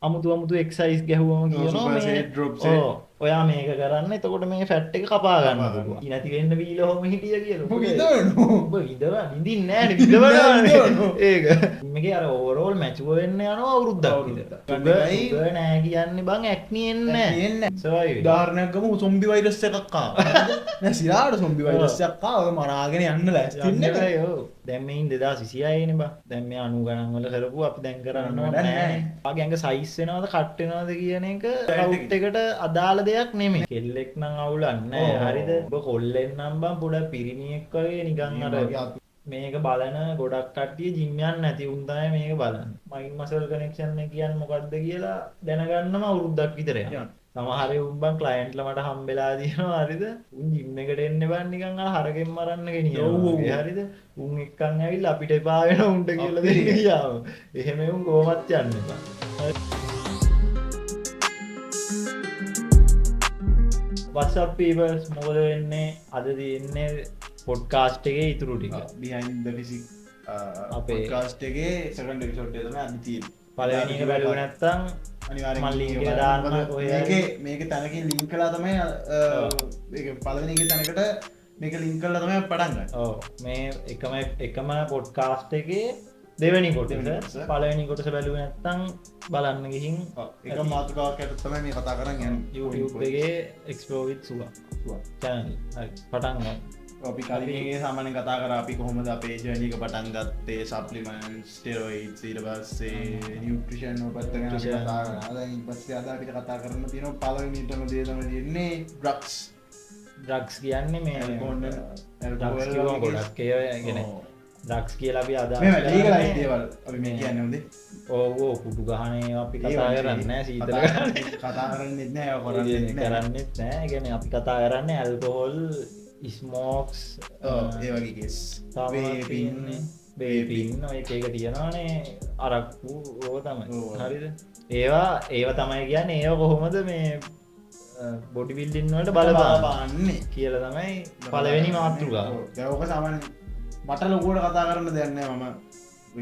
අමුතු අමුතු එක්සර්සයිස් ගැහුවම කියනවා මේ ඔව් ඔයා මේක කරන්න එතකොට මේ ෆැට් එක කපා ගන්න පුළුවන්. නැති වෙන්න බීලා ඔහොම හිටියා කියලා. ඔබ විඳවනවා. ඔබ විඳවා විඳින්නේ නෑනේ විඳවනවානේ. ඒක. මේකේ අර ඕවරෝල් මැචුවර් වෙන්න යනවා අවුරුද්දක් විතර. සුගර් නෑ කියන්නේ බං ඇක්නි එන්නේ නෑ. සර්වයිව්. උදාහරණයක් ගමු සොම්බි වෛරස් එකක් ආවා. නෑ සිරාට සොම්බි වෛරස් එකක් ආවා. ඔය මරාගෙන යන්න ලෑස්ති ඉන්න බෑ. ඔව්. දැන් මේ ඉන් 2026 නේ බං. දැන් මේ 90 ගණන් වල කරපුව අපි දැන් කරන්න ඕනේ නෑනේ. ඔයාගේ ඇඟ සයිස් වෙනවද කට් වෙනවද කියන එක රවුට් එකට අදාළ දෙයක් නෙමෙයි. කෙල්ලෙක් නම් අවුලක් නෑ. හරිද? ඔබ කොල්ලෙක් නම් බං පොඩක් පිරිමියෙක් වගේ නිකන් අර මේක බලන ගොඩක් කට්ටිය ජිම් යන්නේ නැති උන් තමයි මේක බලන්නේ. මයින්ඩ් මසල් කනෙක්ෂන් එක කියන්නේ මොකද්ද කියලා දැනගන්නම අවුරුද්දක් විතර යනවා. සමහර උන් බං ක්ලයන්ට්ලා මට හම්බෙලා තියෙනවා. හරිද? උන් ජිම් එකට එන්න බං නිකන් අර හරකෙන් මරන්න ගෙනියනවා. ඒ හරිද? උන් එක්කන් ඇවිල්ලා අපිට එපා වෙන උන්ට කියලා දෙන්න ගියාම. එහෙම උන් කොහොමත් යන්න එපා. What's up people? මොකද වෙන්නේ? අද තියෙන්නේ පොඩ්කාස්ට් එකේ ඉතුරු ටික. Behind the Physique අපේ පොඩ්කාස්ට් එකේ සෙකන්ඩ් එපිසෝඩ් එක තමයි අද තියෙන්නේ. පළවෙනි එක බැලුවේ නැත්තම් අනිවාර්යෙන් මම ලින්ක් එක දාන්න ඔය මේක තැනකින් ලින්ක් කළා තමයි ඒක පළවෙනි එකේ තැනකට මේක ලින්ක් කළා තමයි පටන් ගන්න. ඔව් මේ එකම පොඩ්කාස්ට් එකේ දෙවෙනි කොටස. පළවෙනි කොටස බැලුවේ නැත්තම් බලන්න ගිහින් එක මාතෘකාවක් යට තමයි මේ කතා කරන් යන්නේ. YouTube එකේ Explore with Suwa channel. හරි පටන් ගන්න. අපි කලින් එකේ සාමාන්‍යයෙන් කතා කරා අපි කොහොමද අපේ ජර්නි එක පටන් ගත්තේ, සප්ලිමන්ට්ස්, ස්ටෙරොයිඩ්ස්, ඊට පස්සේ නියුට්‍රිෂන් ඔය පැත්ත ගැන අපි කතා කරා. දැන් ඊට පස්සේ අද අපිට කතා කරන්න තියෙනවා පළවෙනිටම දේ තමයි තියෙන්නේ ඩ්‍රග්ස්. ඩ්‍රග්ස් කියන්නේ මේ ඇල්කොහොල් කිව්වම ගොඩක් ඒවා කියන්නේ ඩ්‍රග්ස් කියලා අපි අදහස් මේ ලීගලයිස් දේවල් අපි මේ කියන්නේ හොඳේ. ඔව් ඔව් කුඩු ගහන ඒවා අපි කතා කරන්නේ නෑ, සීතල ගහන කතා කරන්නෙත් නෑ, ඒවා කරන්නෙත් නෑ. කරන්නෙත් නෑ. ඒ කියන්නේ අපි කතා කරන්නේ ඇල්කොහොල්, ස්මෝක්ස්, ඔව් ඒ වගේ කේස්, වේපින් ඔය එක එක තියෙනවානේ, අරක්කු ඕව තමයි. හරිද? ඒවා තමයි කියන්නේ ඒවා කොහොමද මේ බොඩි බිල්ඩින් වලට බලපාන්නේ කියලා තමයි පළවෙනි මාතෘකාව. දැන් ඔක සාමාන්‍යයෙන් මට ලොකුවට කතා කරන්න දෙයක් නෑ. මම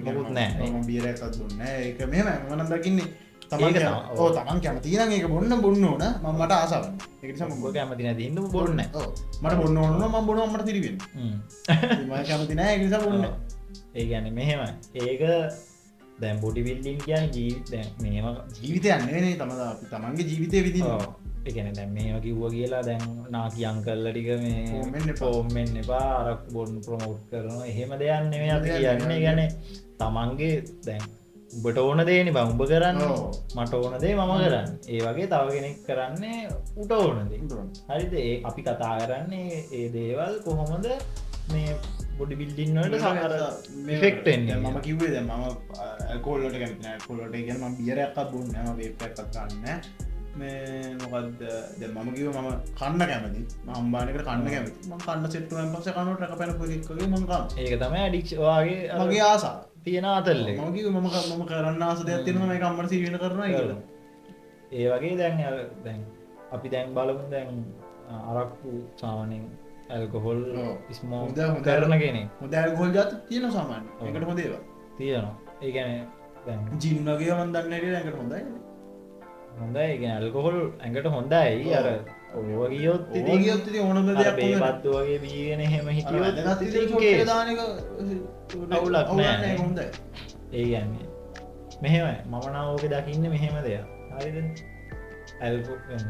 මොකුත් නෑ. මම බියර් එකක්වත් බොන්නේ නෑ. ඒක මෙහෙමයි මම නම් දකින්නේ තමන් ඔව් තමන් කැමති නම් ඒක බොන්න බොන්න ඕන. මම මට ආසාවක්. ඒක නිසා මම ඔබ කැමති නැති හින්දා බොන්නේ නෑ. ඔව් මට බොන්න ඕන නම් මම බොනවා, මට තිරි වෙන්නේ. මම කැමති නෑ ඒක නිසා බොන්නේ නෑ. ඒ කියන්නේ මෙහෙමයි. ඒක දැන් බොඩි බිල්ඩින් කියන්නේ දැන් මේව ජීවිතයක් නෙවෙයි නේ. අපි තමන්ගේ ජීවිතේ විඳින්න. ඔව් ඒ කියන්නේ දැන් මේව කිව්වා කියලා දැන් නාකි අංකල්ලා ටික මේ ෆෝම් වෙන්න එපා, අරක්කු බොන්න ප්‍රොමෝට් කරනවා. එහෙම දෙයක් නෙවෙයි අපි කියන්නේ. ඒ කියන්නේ තමන්ගේ දැන් උඹට ඕන දේනේ බං උඹ කරන්නේ. මට ඕන දේ මම කරන්නේ. ඒ වගේ තව කෙනෙක් කරන්නේ උට ඕන දේ. හරිද? ඒ අපි කතා කරන්නේ ඒ දේවල් කොහොමද මේ බොඩි බිල්ඩින් වලට සමහර ඉෆෙක්ට් වෙන්නේ. දැන් මම කිව්වේ දැන් මම ඇල්කොහොල් වලට කැමති නෑ. ඇල්කොහොල් වලට කියන්නේ මම බියර් එකක්වත් බොන්නේ නෑ, මම වේප් එකක්වත් ගන්න නෑ. මේ මොකද්ද දැන් මම කිව්වේ මම කන්න කැමති. මම හම්බාන එකට කන්න කැමති. මම කන්න සෙට් වුණාන් පස්සේ කනකොට රකපැනපු එකෙක් වගේ මම කනවා. ඒක තමයි ඇඩික්ෂන් ඔයාගේ මගේ ආසාව. තියෙන ආතල් එක. මම කිව්වේ මම කරන්න ආස දෙයක් තියෙනවා මේක අම්මට සිහි වෙන කරනවා කියලා. ඒ වගේ දැන් දැන් අපි දැන් බලමු දැන් අරක්කු සාමාන්‍යයෙන් ඇල්කොහොල් ස්මෝක් කරන කෙනෙක්. හොඳ ඇල්කොහොල් ජාති තියෙනවා සාමාන්‍යයෙන්. ඒකට හොඳ ඒවා තියෙනවා. ඒ කියන්නේ දැන් ජින් වගේ මම දන්නේ නැහැ ඇඟට හොඳයි. හොඳයි. ඒ කියන්නේ ඇල්කොහොල් ඇඟට හොඳයි. අර ඕව ගියොත් ඉතින් ඕනම දෙයක් හොඳයි. බේබද්දු වගේ බීගෙන එහෙම හිටියොත් ඉතින් කේස් දාන එක අවුලක් නෑ. හොඳයි. ඒ කියන්නේ මෙහෙමයි මම නම් ඕකේ දකින්නේ මෙහෙම දෙයක්. හරිද? ඇල්කොහොල්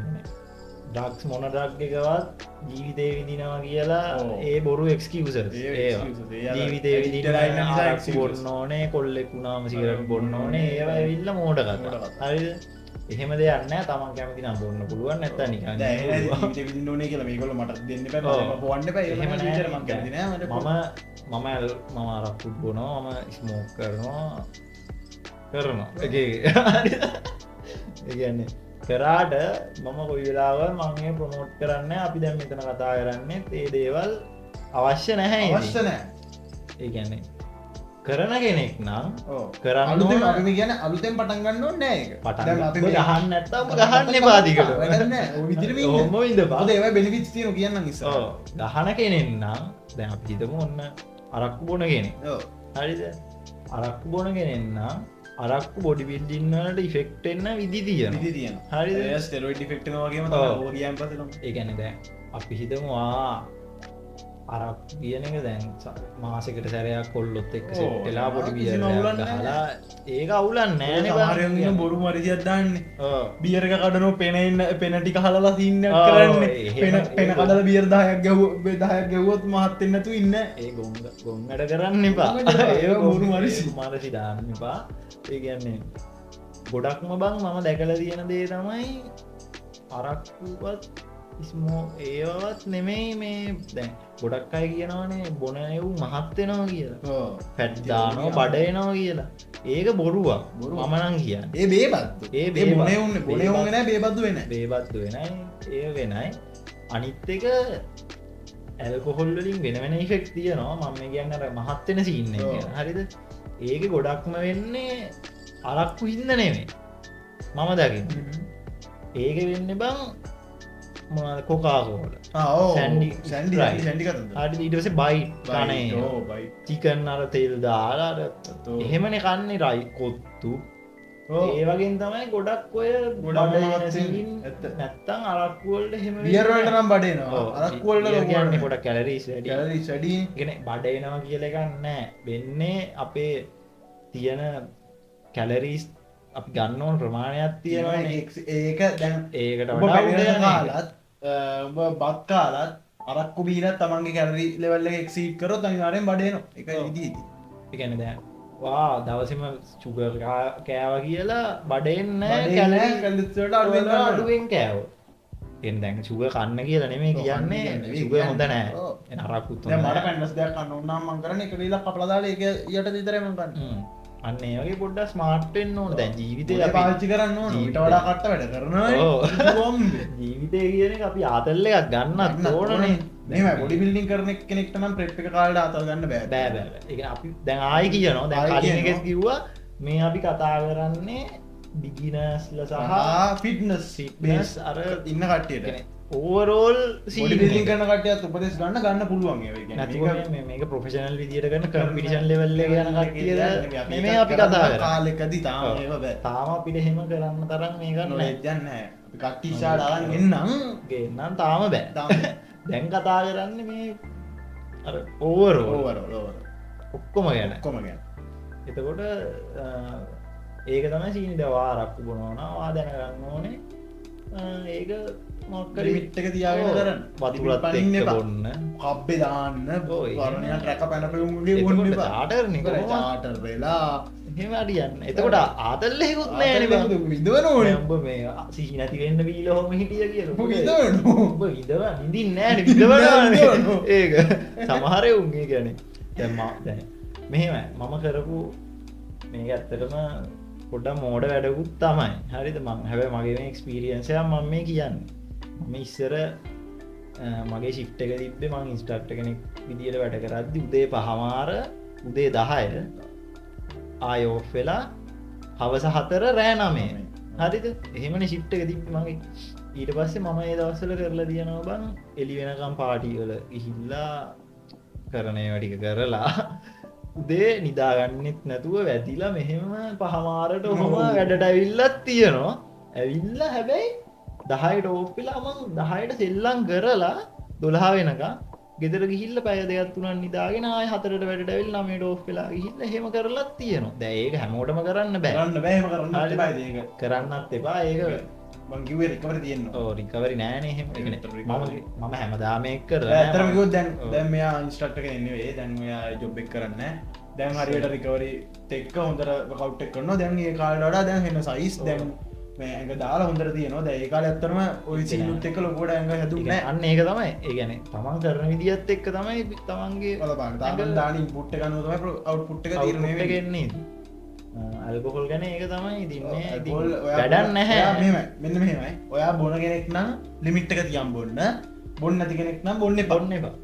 ඩ්‍රග්ස් මොන ඩ්‍රග් එකවත් ජීවිතේ විඳිනවා කියලා ඒ බොරු එක්ස්කියුසස්. ඒවා ජීවිතේ විඳින්න බොන්න ඕනේ, කොල්ලෙක් වුණාම සිගරට් බොන්න ඕනේ, ඒවා ඇවිල්ලා මෝඩ කතා. හරිද? එහෙම දෙයක් නෑ. තමන් කැමති නම් බොන්න පුළුවන්, නැත්තම් නිකන් දැන් ඒ ජීවිතේ විඳින්න ඕනේ කියලා මේගොල්ලෝ මට දෙන්න එපා, මම පොවන්න එපා. එහෙම නෑ. මං කැමති නෑ. මම මම අරක්කු බොනවා, මම ස්මෝක් කරනවා කරනවා. එක එක. ඒ කියන්නේ කරාට මම කොයි වෙලාවක මං ඒ ප්‍රොමෝට් කරන්නේ. අපි දැන් මෙතන කතා කරන්නේ ඒ දේවල් අවශ්‍ය නැහැ. අවශ්‍ය නැහැ. ඒ කියන්නේ කරන කෙනෙක් නම් කරන්න අලුතෙන් අපි මේ කියන්නේ අලුතෙන් පටන් ගන්න ඕනේ නෑ ඒක. දැන් අපි මේ ගහන්න නැත්තම් ඔබ ගහන්න එපා දිගට. වැඩක් නෑ. ඔය විදිහටම ඉන්න. ඔහොම ඉඳපන්. මොකද ඒවයි බෙනිෆිට්ස් තියෙනවා කියන්නම් ඉස්සරහ. ඔව්. ගහන කෙනෙක් නම් දැන් අපි හිතමු ඔන්න අරක්කු බොන කෙනෙක්. ඔව්. හරිද? අරක්කු බොන කෙනෙක් නම් අරක්කු බොඩි බිල්ඩින් වලට ඉෆෙක්ට් වෙන විදි තියෙනවා. විදි තියෙනවා. හරිද? ඒ ස්ටෙරොයිඩ් ඉෆෙක්ට් වෙනවා වගේම තමයි ඕක ගියාන් පස්සේ තමයි. ඒ කියන්නේ දැන් අපි හිතමු අරක්කු කියන එක දැන් මාසෙකට සැරයක් කොල්ලොත් එක්ක සෙට් වෙලා පොඩි බියර් එකක් ගහලා ඒක අවුලක් නෑ නේ බං. සමහර උන් ඉන්න බොරු මරිසියක් දාන්නේ. බියර් එක කඩනෝ පෙන ඉන්න පෙන ටික හලලා සීන් එකක් කරන්නේ. පෙන කඩලා බියර් 10ක් ගැහුවොත් 10ක් ගැහුවොත් මහත් වෙන්න නැතුව ඉන්නේ. ඒ ගොන් වැඩ කරන්න එපා. ඒ බොරු මරිසි දාන්න එපා. ඒ කියන්නේ ගොඩක්ම බං මම දැකලා තියෙන දේ තමයි අරක්කුවත් ඉස්මෝ ඒවත් නෙමෙයි මේ දැන් ගොඩක් අය කියනවනේ බොන එවුන් මහත් වෙනවා කියලා. ඔව්. ෆැට් දානවා බඩ එනවා කියලා. ඒක බොරුවක්. මම නම් කියන්නේ. ඒ බේබද්දු. ඒ බොන එවුන් බොන එවුන් නෑ බේබද්දු වෙන්නේ. බේබද්දු වෙනයි. ඒ වෙනයි. අනිත් එක ඇල්කොහොල් වලින් වෙන වෙන ඉෆෙක්ට් තියෙනවා. මම මේ කියන්නේ අර මහත් වෙන සීන් එක ගැන. හරිද? ඒකේ ගොඩක්ම වෙන්නේ අරක්කු හින්දා නෙමෙයි. මම දකින්නේ. ඒකේ වෙන්නේ බං මොනවාද කොකා කෝලා. ඔව්. සැන්ඩි සැන්ඩි කතන්දර. හරි ඊට පස්සේ බයිට් කන්නේ. ඔව් බයිට්. චිකන් අර තෙල් දාලා අර එහෙමනේ කන්නේ රයි කොත්තු. ඒ වගේම තමයි ගොඩක් ඔය ගොඩක් ඇත්ත. නැත්තම් අරක්කු වලට එහෙම බියර් වලට නම් බඩ එනවා. අරක්කු වලට ලොකු කියන්නේ පොඩක් කැලරිස් වැඩි. කැලරිස් වැඩි. ඒ කියන්නේ බඩ එනවා කියලා එකක් නෑ. වෙන්නේ අපේ තියෙන කැලරිස් අපි ගන්න ඕන ප්‍රමාණයක් තියෙනවානේ. ඒක දැන් ඒකට වඩා උඩ යන කාලත් උඹ බත් කාලත් අරක්කු බීලත් තමන්ගේ කැලරි ලෙවල් එක එක්සීඩ් කරොත් අනිවාර්යෙන් බඩ එනවා. ඒක ඉදි ඉදි. ඒ කියන්නේ දැන් වා දවසේම ෂුගර් කෑවා කියලා බඩ එන්නේ නෑ. කැලරිස් වලට අඩුවෙන් කෑවොත්. ඒ කියන්නේ දැන් ෂුගර් කන්න කියලා නෙමෙයි කියන්නේ. ෂුගර් හොඳ නෑ. එන අරක්කුත් හොඳ නෑ. දැන් මට පැන්ඩස් දෙයක් කන්න ඕන නම් මං කරන්නේ එක වේලක් කපලා දාලා ඒක යට විතරයි මං කන්නේ. අන්න ඒ වගේ පොඩ්ඩක් ස්මාර්ට් වෙන්න ඕන. දැන් ජීවිතේ අපි පාවිච්චි කරන්න ඕන. ඊට වඩා කට්ට වැඩ කරනවා. ජීවිතේ කියන එක අපි ආතල් එකක් ගන්නත් ඕනනේ. මෙහෙමයි බොඩි බිල්ඩින් කරන කෙනෙක්ට නම් ප්‍රෙප් එක කාලේට ආතල් ගන්න බෑ. බෑ බෑ බෑ. ඒ කියන්නේ අපි දැන් ආයි කියනවා. දැන් කලින් එකෙත් කිව්වා මේ අපි කතා කරන්නේ බිග්ිනර්ස්ලා සහ ෆිට්නස් බේස් අර ඉන්න කට්ටියට. ඕවරෝල් බොඩි බිල්ඩින් කරන කට්ටියත් උපදෙස් ගන්න ගන්න පුළුවන් ඒවා. ඒ කියන්නේ මේක මේක ප්‍රොෆෙෂනල් විදියට කරන කම්පිටිෂන් ලෙවල් එක යන කට්ටියද නෙමෙයි අපි කතා කරන්නේ. කාලෙකදී තාම ඒව බෑ. තාම අපිට එහෙම කරන්න තරම් මේක නොලෙජ් එකක් නැහැ. අපි කට්ටිය ඉස්සරහට අරන් එන්නම් ගේන්නම් තාම බෑ. දැන් කතා කරන්නේ මේ අර ඕවරෝල් ඔක්කොම ගැන. ඔක්කොම ගැන. එතකොට ඒක තමයි සීනි දවා අරක්කු බොනවා නම් වා දැනගන්න ඕනේ. ඒක මොකක් හරි ලිමිට් එක තියාගෙන කරන්න. වතුරත් එක්ක බොන්න, කබ්බේ දාන්න, වරණියක් රැක පැනපෙවුන්ගේ බොන්න එපා. චාටර් නේ කොහොමද? චාටර් වෙලා එහෙම හරියන්නේ. එතකොට ආතල් එකකුත් නෑනේ බං. විඳවන ඕනේ. උඹ මේ සිහි නැති වෙන්න බීලා ඔහොම හිටියා කියලා. උඹ විඳවන. උඹ විඳව විඳින්නේ නෑනේ විඳවනවානේ. ඒක සමහර උන් ඒ කියන්නේ දැන් මම දැන් මෙහෙමයි මම කරපු මේක ඇත්තටම පොඩ්ඩක් මෝඩ වැඩකුත් තමයි. හරිද? මං හැබැයි මගේ මේ එක්ස්පීරියන්ස් එක මම මේ කියන්නේ. මම ඉස්සර මගේ ෂිෆ්ට් එක තිබ්බේ මං ඉන්ස්ට්‍රක්ටර් කෙනෙක් විදියට වැඩ කරද්දි උදේ 5:00 උදේ 10 ආය ඔෆ් වෙලා හවස 4 රෑ 9. හරිද? එහෙමනේ ෂිෆ්ට් එක තිබ්බේ මගේ. ඊට පස්සේ මම ඒ දවස්වල කරලා දිනනවා බං එළි වෙනකම් පාටි වල ගිහිල්ලා කරන ඒවා ටික කරලා උදේ නිදාගන්නෙත් නැතුව වැදිලා මෙහෙම 5:00ට ඔහොම වැඩට ඇවිල්ලත් තියෙනවා. ඇවිල්ලා හැබැයි 10ට ඕෆ් වෙලා මං 10ට සෙල්ලම් කරලා 12 වෙනකම් ගෙදර ගිහිල්ලා පැය දෙකක් තුනක් නිදාගෙන ආයෙ 4ට වැඩට ඇවිල්ලා 9ට ඕෆ් වෙලා ගිහිල්ලා එහෙම කරලත් තියෙනවා. දැන් ඒක හැමෝටම කරන්න බෑ. කරන්න බෑ. එහෙම කරන්නත් එපා. ඒක කරන්නත් එපා. ඒක මං කිව්වේ රිකවරි තියෙන්න ඕන. ඔව් රිකවරි නෑනේ එහෙම. ඒ කියන්නේ මම හැමදාම ඒක කරලා නෑ. ඇත්තටම කිව්වොත් දැන් දැන් මෙයා ඉන්ස්ට්‍රක්ටර් කෙනෙක් නෙවෙයි. දැන් මෙයා ජොබ් එක කරන්නේ නෑ. දැන් හරියට රිකවරි එක්ක හොඳට වර්ක්අවුට් එක කරනවා. දැන් ඒ කාලේට වඩා දැන් වෙන සයිස් දැන් මේ ඇඟ දාලා හොඳට තියෙනවා. දැන් ඒ කාලේ ඇත්තටම ඔය සීනුත් එක්ක ලොකුවට ඇඟ හැදුන්නේ නෑ. අන්න ඒක තමයි. ඒ කියන්නේ තමන් කරන විදියත් එක්ක තමයි තමන්ගේ බලපාන. තමන් දාන ඉන්පුට් එක අනුව තමයි අවුට්පුට් එක තීරණය වෙන්නේ. ඇල්කොහොල් ගැන ඒක තමයි ඉතින් මේ ඉතින් වැඩක් නැහැ. මෙහෙමයි. මෙන්න මෙහෙමයි. ඔයා බොන කෙනෙක් නම් ලිමිට් එක තියන් බොන්න. බොන්න නැති කෙනෙක් නම් බොන්න එපා. බොන්න එපා.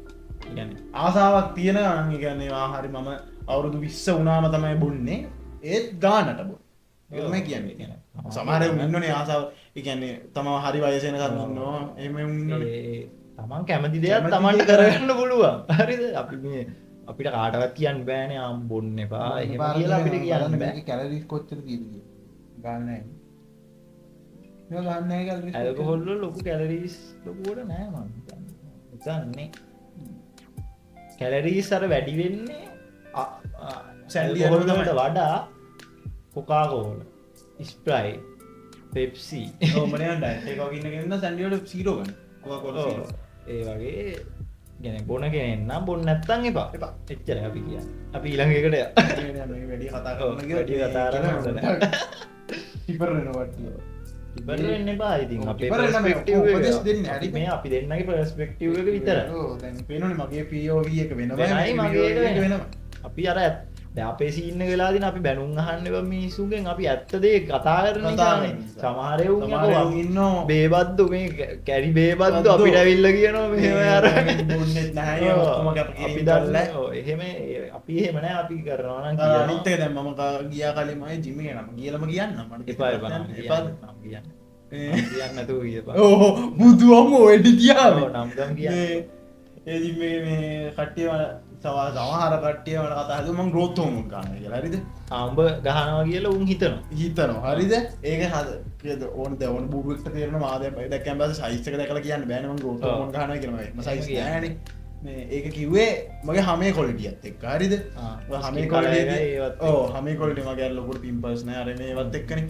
ඒ කියන්නේ ආසාවක් තියෙනවා නම් ඒ කියන්නේ ආ හරි මම අවුරුදු 20 වුණාම තමයි බොන්නේ. ඒත් ගානට බොන්න. ඒක තමයි කියන්නේ. සමහර උන් ඉන්නෝනේ ආසාව. ඒ කියන්නේ තමව හරි වයස එනකන් ඉන්නවා. එහෙම උන් ඉන්නෝනේ. ඒ තමන් කැමති දෙයක් තමන්ට කරගන්න පුළුවන්. හරිද? අපි මේ අපිට කාටවත් කියන්න බෑනේ ආම් බොන්න එපා එහෙම කියලා අපිට කියන්න බෑ. මේකේ කැලරිස් කොච්චර තියෙද කියලා ගන්න නෑ. මේක ගන්න නෑ කැලරිස්. ඇල්කොහොල් වල ලොකු කැලරිස් ලොකුවට නෑ මං හිතන්නේ. කැලරිස් අර වැඩි වෙන්නේ සැන්ඩි ඇල්කොහොල් වලට වඩා කොකා කෝලා, ස්ප්‍රයිට්, පෙප්සි. ඔව් මම යන්න ඩයට් එක වගේ ඉන්න කෙනෙක් නම් සැන්ඩි වලට සීරෝ ගන්න. කොකා කෝලා සීරෝ. ඒ වගේ කියන්නේ බොන කෙනෙක් නම් බොන්න නැත්තම් එපා. එපා. එච්චරයි අපි කියන්නේ. අපි ඊළඟ එකට යමු. මේ වැඩි කතා කරන්න ගියොත් වැඩි කතා කරන්න හොඳ නෑ. ඉවර වෙනවා කට්ටිය. ඉවර වෙන්න එපා. ඉතින් අපේ ඉවර වෙන්න මේ පර්ස්පෙක්ටිව් එක උපදෙස් දෙන්නේ. අපි හරි. මේ අපි දෙන්නගේ පර්ස්පෙක්ටිව් එක විතරයි. ඔව් දැන් පේනවනේ මගේ POV එක වෙනමයි වෙනයි, මගේ එක POV එක වෙනම. වෙනම. අපි අර දැන් අපේ සීන් එක වෙලා දින අපි බැනුම් අහන්න එපා මිනිස්සුන්ගෙන්. අපි ඇත්ත දේ කතා කරන කතා නිසානේ. කරන නිසා. සමහර එවුන් සමහර යකෝ එවුන් ඉන්නෝ බේබද්දු මේ කැරි බේබද්දු බද්දු. අපිට ඇවිල්ලා කියනවා මෙහෙම අර බොන්නෙත් නැහැ ඒ ඔව්. ඔක්කොම කැපකිරීම අපි කරලා. දන්නේ ඔව් එහෙම අපි එහෙම නෑ අපි කරනවා නම් අර කියනවා. අනිත් එක දැන් මම ගියා කලින් මම ජිම් එකේ නම කියලාම කියන්නම් මට එපා එපා නම් එපා. කියන්න නම් කියන්න. නම් කියන්න නැතුව කියපන්. ඔව් බුදු අම්මෝ වැඩි තියාවේ. ඔව් නම් ගම් කියන්න. මේ ඒ ජිම් එකේ මේ කට්ටිය සමහර කට්ටිය මට කතා හදුවා මං ග්‍රෝත් හෝමෝන් ගන්නවා කියලා. හරිද? ආ උඹ ගහනවා කියලා උන් හිතනවා. හිතනවා. හරිද? ඒක හද කියද ඕන දැන් ඕන බූරුවෙක්ට තේරෙනවා මා දැන් දැක්කම පස්සේ සයිස් එක දැකලා කියන්න බෑනේ මං ග්‍රෝත් ඔව්. හෝමෝන් ගහනවා කියලා. මම එහෙම සයිස් කියන්න. නෑනේ. මේ ඒක කිව්වේ මගේ හැමේ ක්වොලිටියත් එක්ක. හරිද? ආ, ඔය හැමේ ස්කින් කලර් ක්වොලිටි එකයි ඒවත් එක්ක. ඔව් හැමේ ක්වොලිටි මගේ අර ලොකුට පිම්පල්ස් නෑ අර මේවත් එක්කනේ.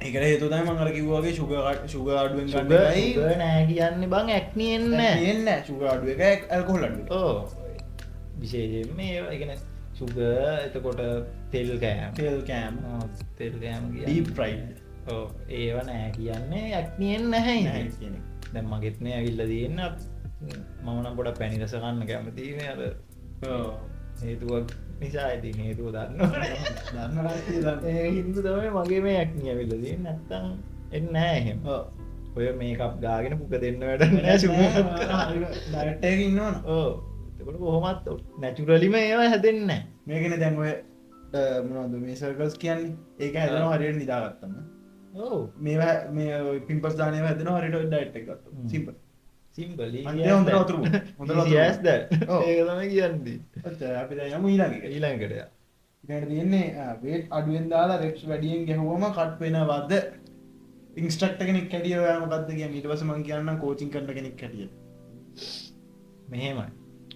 ඒකට හේතුව තමයි මං අර කිව්වා වගේ ෂුගර් අඩුවෙන් ගන්න එකයි. ෂුගර් නෑ කියන්නේ බං ඇක්නි එන්නේ නෑ. එන්නේ නෑ ෂුගර් අඩු එකයි ඇල්කොහොල් අඩු එකයි. ඔව්. විශේෂයෙන්ම ඒවා ඒ කියන්නේ ෂුගර් එතකොට තෙල් කෑම. තෙල් කෑම. ඔව්, තෙල් කෑම කියන්නේ. Deep fried. ඔව්, ඒව නෑ කියන්නේ ඇක්නි එන්නේ නැහැ ඉතින්. නැහැ කියන එක. දැන් මගෙත් නේ ඇවිල්ලා තියෙන්නේ මම නම් පොඩක් පැණි රස කන්න කැමතියි නේ අර ඔව්. හේතුවක් නිසා ඉතින් හේතුව දන්නවනේ. දන්න කට්ටිය දන්න. ඒ හින්දා තමයි මගේ මේ ඇක්නි ඇවිල්ලා තියෙන්නේ. නැත්තම් එන්නේ නෑ එහෙම. ඔව්. ඔය මේකප් ගාගෙන පුක දෙන්න වැඩක් නෑ ෂුගර්. ඩයට් එකක ඉන්නවනේ. ඔව්. එතකොට කොහොමත් නැචරලිම ඒවා හැදෙන්නේ නෑ. මේකනේ දැන් ඔය මොනවද මේ සර්කල්ස් කියන්නේ? ඒක හැදෙනවා හරියට නිදාගත්තම. ඔව්. මේවා මේ ඔය පිම්පල්ස් දාන ඒවා හැදෙනවා හරියට ඔය ඩයට් එක ගත්තොත්. හ්ම්. සිම්පල්. සිම්පල්. අන්තිම හොඳට වතුර බොන්න. හොඳට වතුර Easy as that. ඔව්. ඒක තමයි කියන්නේ. ඔච්චරයි. අපි දැන් යමු ඊළඟ එකට. ඊළඟට යමු. ඊළඟට තියෙන්නේ වේට් අඩුවෙන් දාලා රෙප්ස් වැඩියෙන් ගැහුවම කට් වෙනවද? ඉන්ස්ට්‍රක්ටර් කෙනෙක් හැටියට ඔයා මොකද්ද කියන්නේ? ඊට පස්සේ මං කියන්නම් කෝචින් කරන කෙනෙක් හැටියට. මෙහෙමයි.